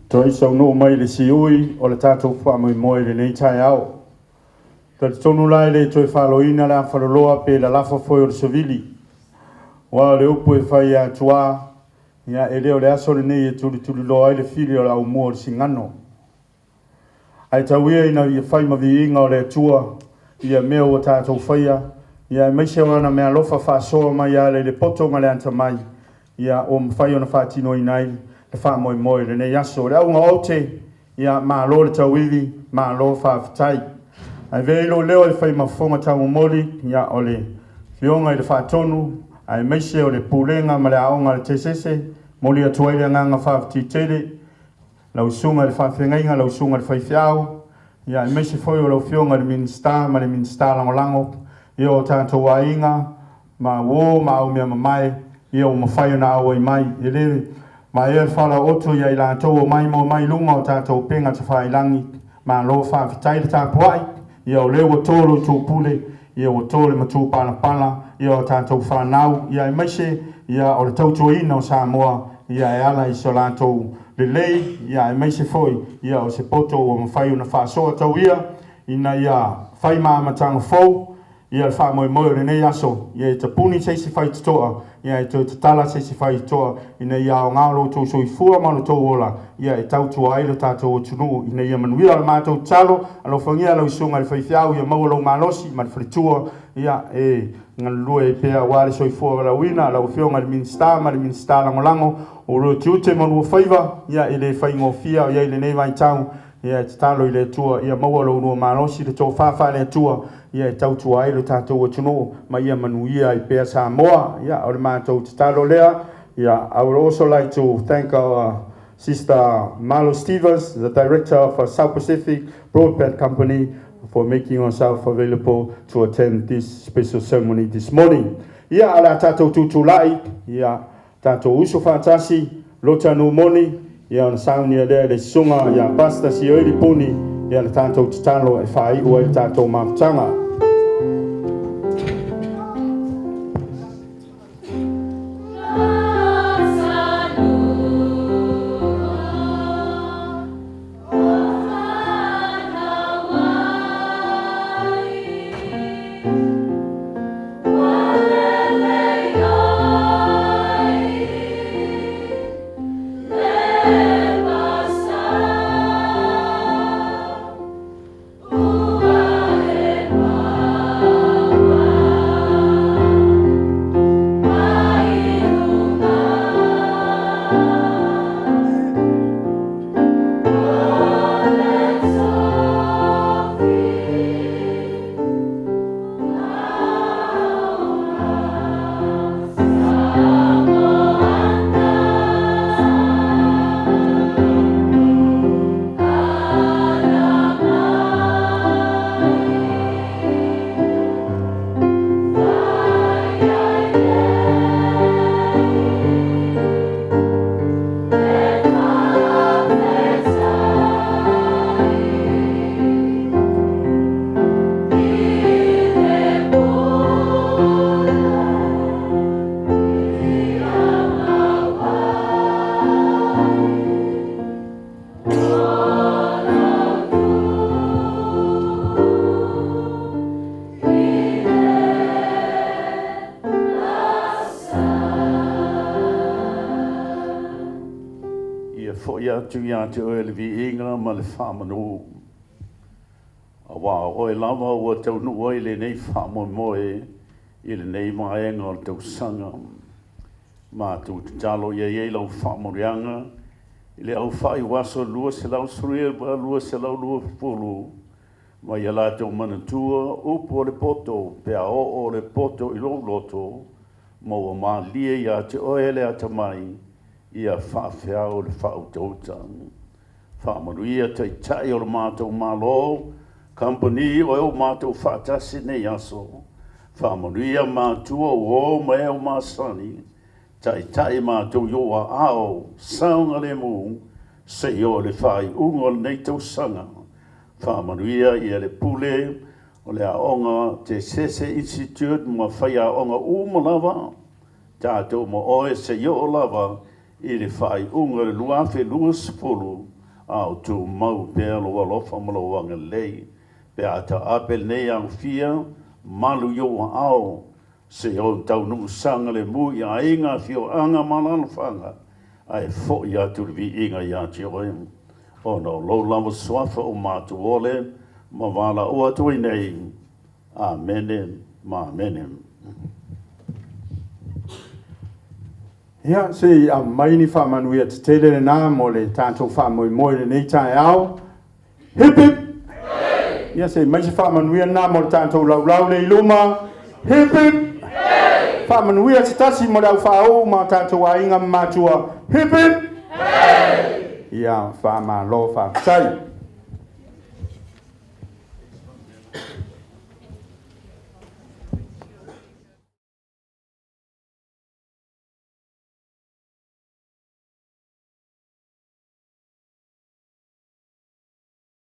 Toe saunuʻu mai i le siui o le tatou faamoemoe i lenei taeao. Talitonu la e le toe faloina le afaloloa pe lalafo foi o le savili. Aua o le upu e fai ia tuā, ia e le o le aso lenei e tulituliloa ai le fili o le aumua o le sigano. Ae tau ia ina ia fai ma viiga o le Atua ia mea ua tatou faia, ia aemaise o Ana meaalofa faasoa mai e ala i le poto ma le atamai, ia ua mafai ona faatinoina ai le faamoemoe i lenei aso. O le auga o aute, ia malo le tauivi, malo faafetai. Ae avea ai lou leo e fai ma fofoga taumomoli, ia o le Afioga i le Faatonu, aemaise o le Pulega ma le Aoga a le Tesese, momoli atu ai le agaga faafetai tele lau Susuga i le Faafeagaiga, lau Susuga i le Faifeau, ia aemaise foi o lau Afioga i le Minisita ma le Minisita Lagolago, ia o tatou aiga ma uo ma aumeamamae, ia ua mafai ona auai mai. E le vaea le falaooto ia i latou o maimoa mai luga o tatou upega tafailagi. Malo faafetai le tapuai, ia o lea ua to lo outou pule, ia ua to le matupalapala, ia o tatou fanau, ia aemaise ia o le tautuaina o Samoa, ia e ala i so latou lelei, ia aemaise foi ia o se poto ua mafai ona faasoa tauia ina ia fai ma amataga fou ia le faamoemoe o lenei aso, ia e tapuni se isi faitotoa, ia e toe tatala se isi faitotoa, ina ia aoga lo outou soifua ma lo outou ola, ia e tautua ai lo tatou atunuu ina ia manuia. O le matou tatalo, alofagia lau Susuga i le Faifeau, ia maua lou malosi ma le faletua, ia e galulue ai pea aua le soifua valaauina. Lau Afioga i le Minisita ma le Minisita Lagolago, o lua tiute ma lua faiva, ia e le faigofie o i ai i lenei vaitau, Ia e tatalo i le Atua ia maua lo ulua malosi le tofa faale-Atua ia e tautua ai lo tatou atunuu ma ia manuia ai pea Samoa. Ia o le matou tatalo lea. Ia I would also like to thank our sister Malo Stevens, the director of South Pacific Broadband Company, for making herself available to attend this special ceremony this morning. Ia o le a tatou tutulai, ia Tatou uso faatasi, lota nuu moni, ia ona saunia lea e le Susuga ia Pastor Sioeli Puni ia le tatou tatalo e faaiu ai le tatou mafutaga. Ia foi atu ia te oe le viiga ma le faamanu, aua o oe lava ua taunuu ai lenei faamoemoe i lenei vaega o le tausaga. Matou tatalo ia i ai lau faamanuiaga i le aufai o aso 219, 220, ma ia latou manatua upu o le poto pe a oo le poto i lou loto, ma ua malie ia te oe le atamai, ia faafeao le faautauta. Faamanuia Taitai o le matou Malo, Kamupani o e o matou faatasi nei aso. Faamanuia matua uo ma e o masani, Taitai matou i ou aao saogalemu seia oo i le faaiuga o lenei tausaga. Faamanuia ia le Pule o le Aoga Tesese Institute ma faiaoga uma lava, tatou ma oe seia oo lava i le faaiuga o le 2020, a o tumau pea lou alofa ma lou agalelei pe a taape lenei alofia malu i ou aao seia oo taunuu sagalemu i aiga, afioaga ma alalafaga, ae foi atu le viiga ia te oe. Ona o lou lava suafa ua matou ole ma valaau atu ai nei. Amene ma amene. Ia, se i aumai ni faamanuia tetele lenā mo le tatou faamoemoe i lenei taeao. Hip hip! Ia, se i aumai se faamanuia lenā mo le tatou laulau le i luma. Hip hip! Faamanuia se tasi mo le aufaauu ma o tatou aiga ma matua. Hip hip! Ia, faamalo faafetai.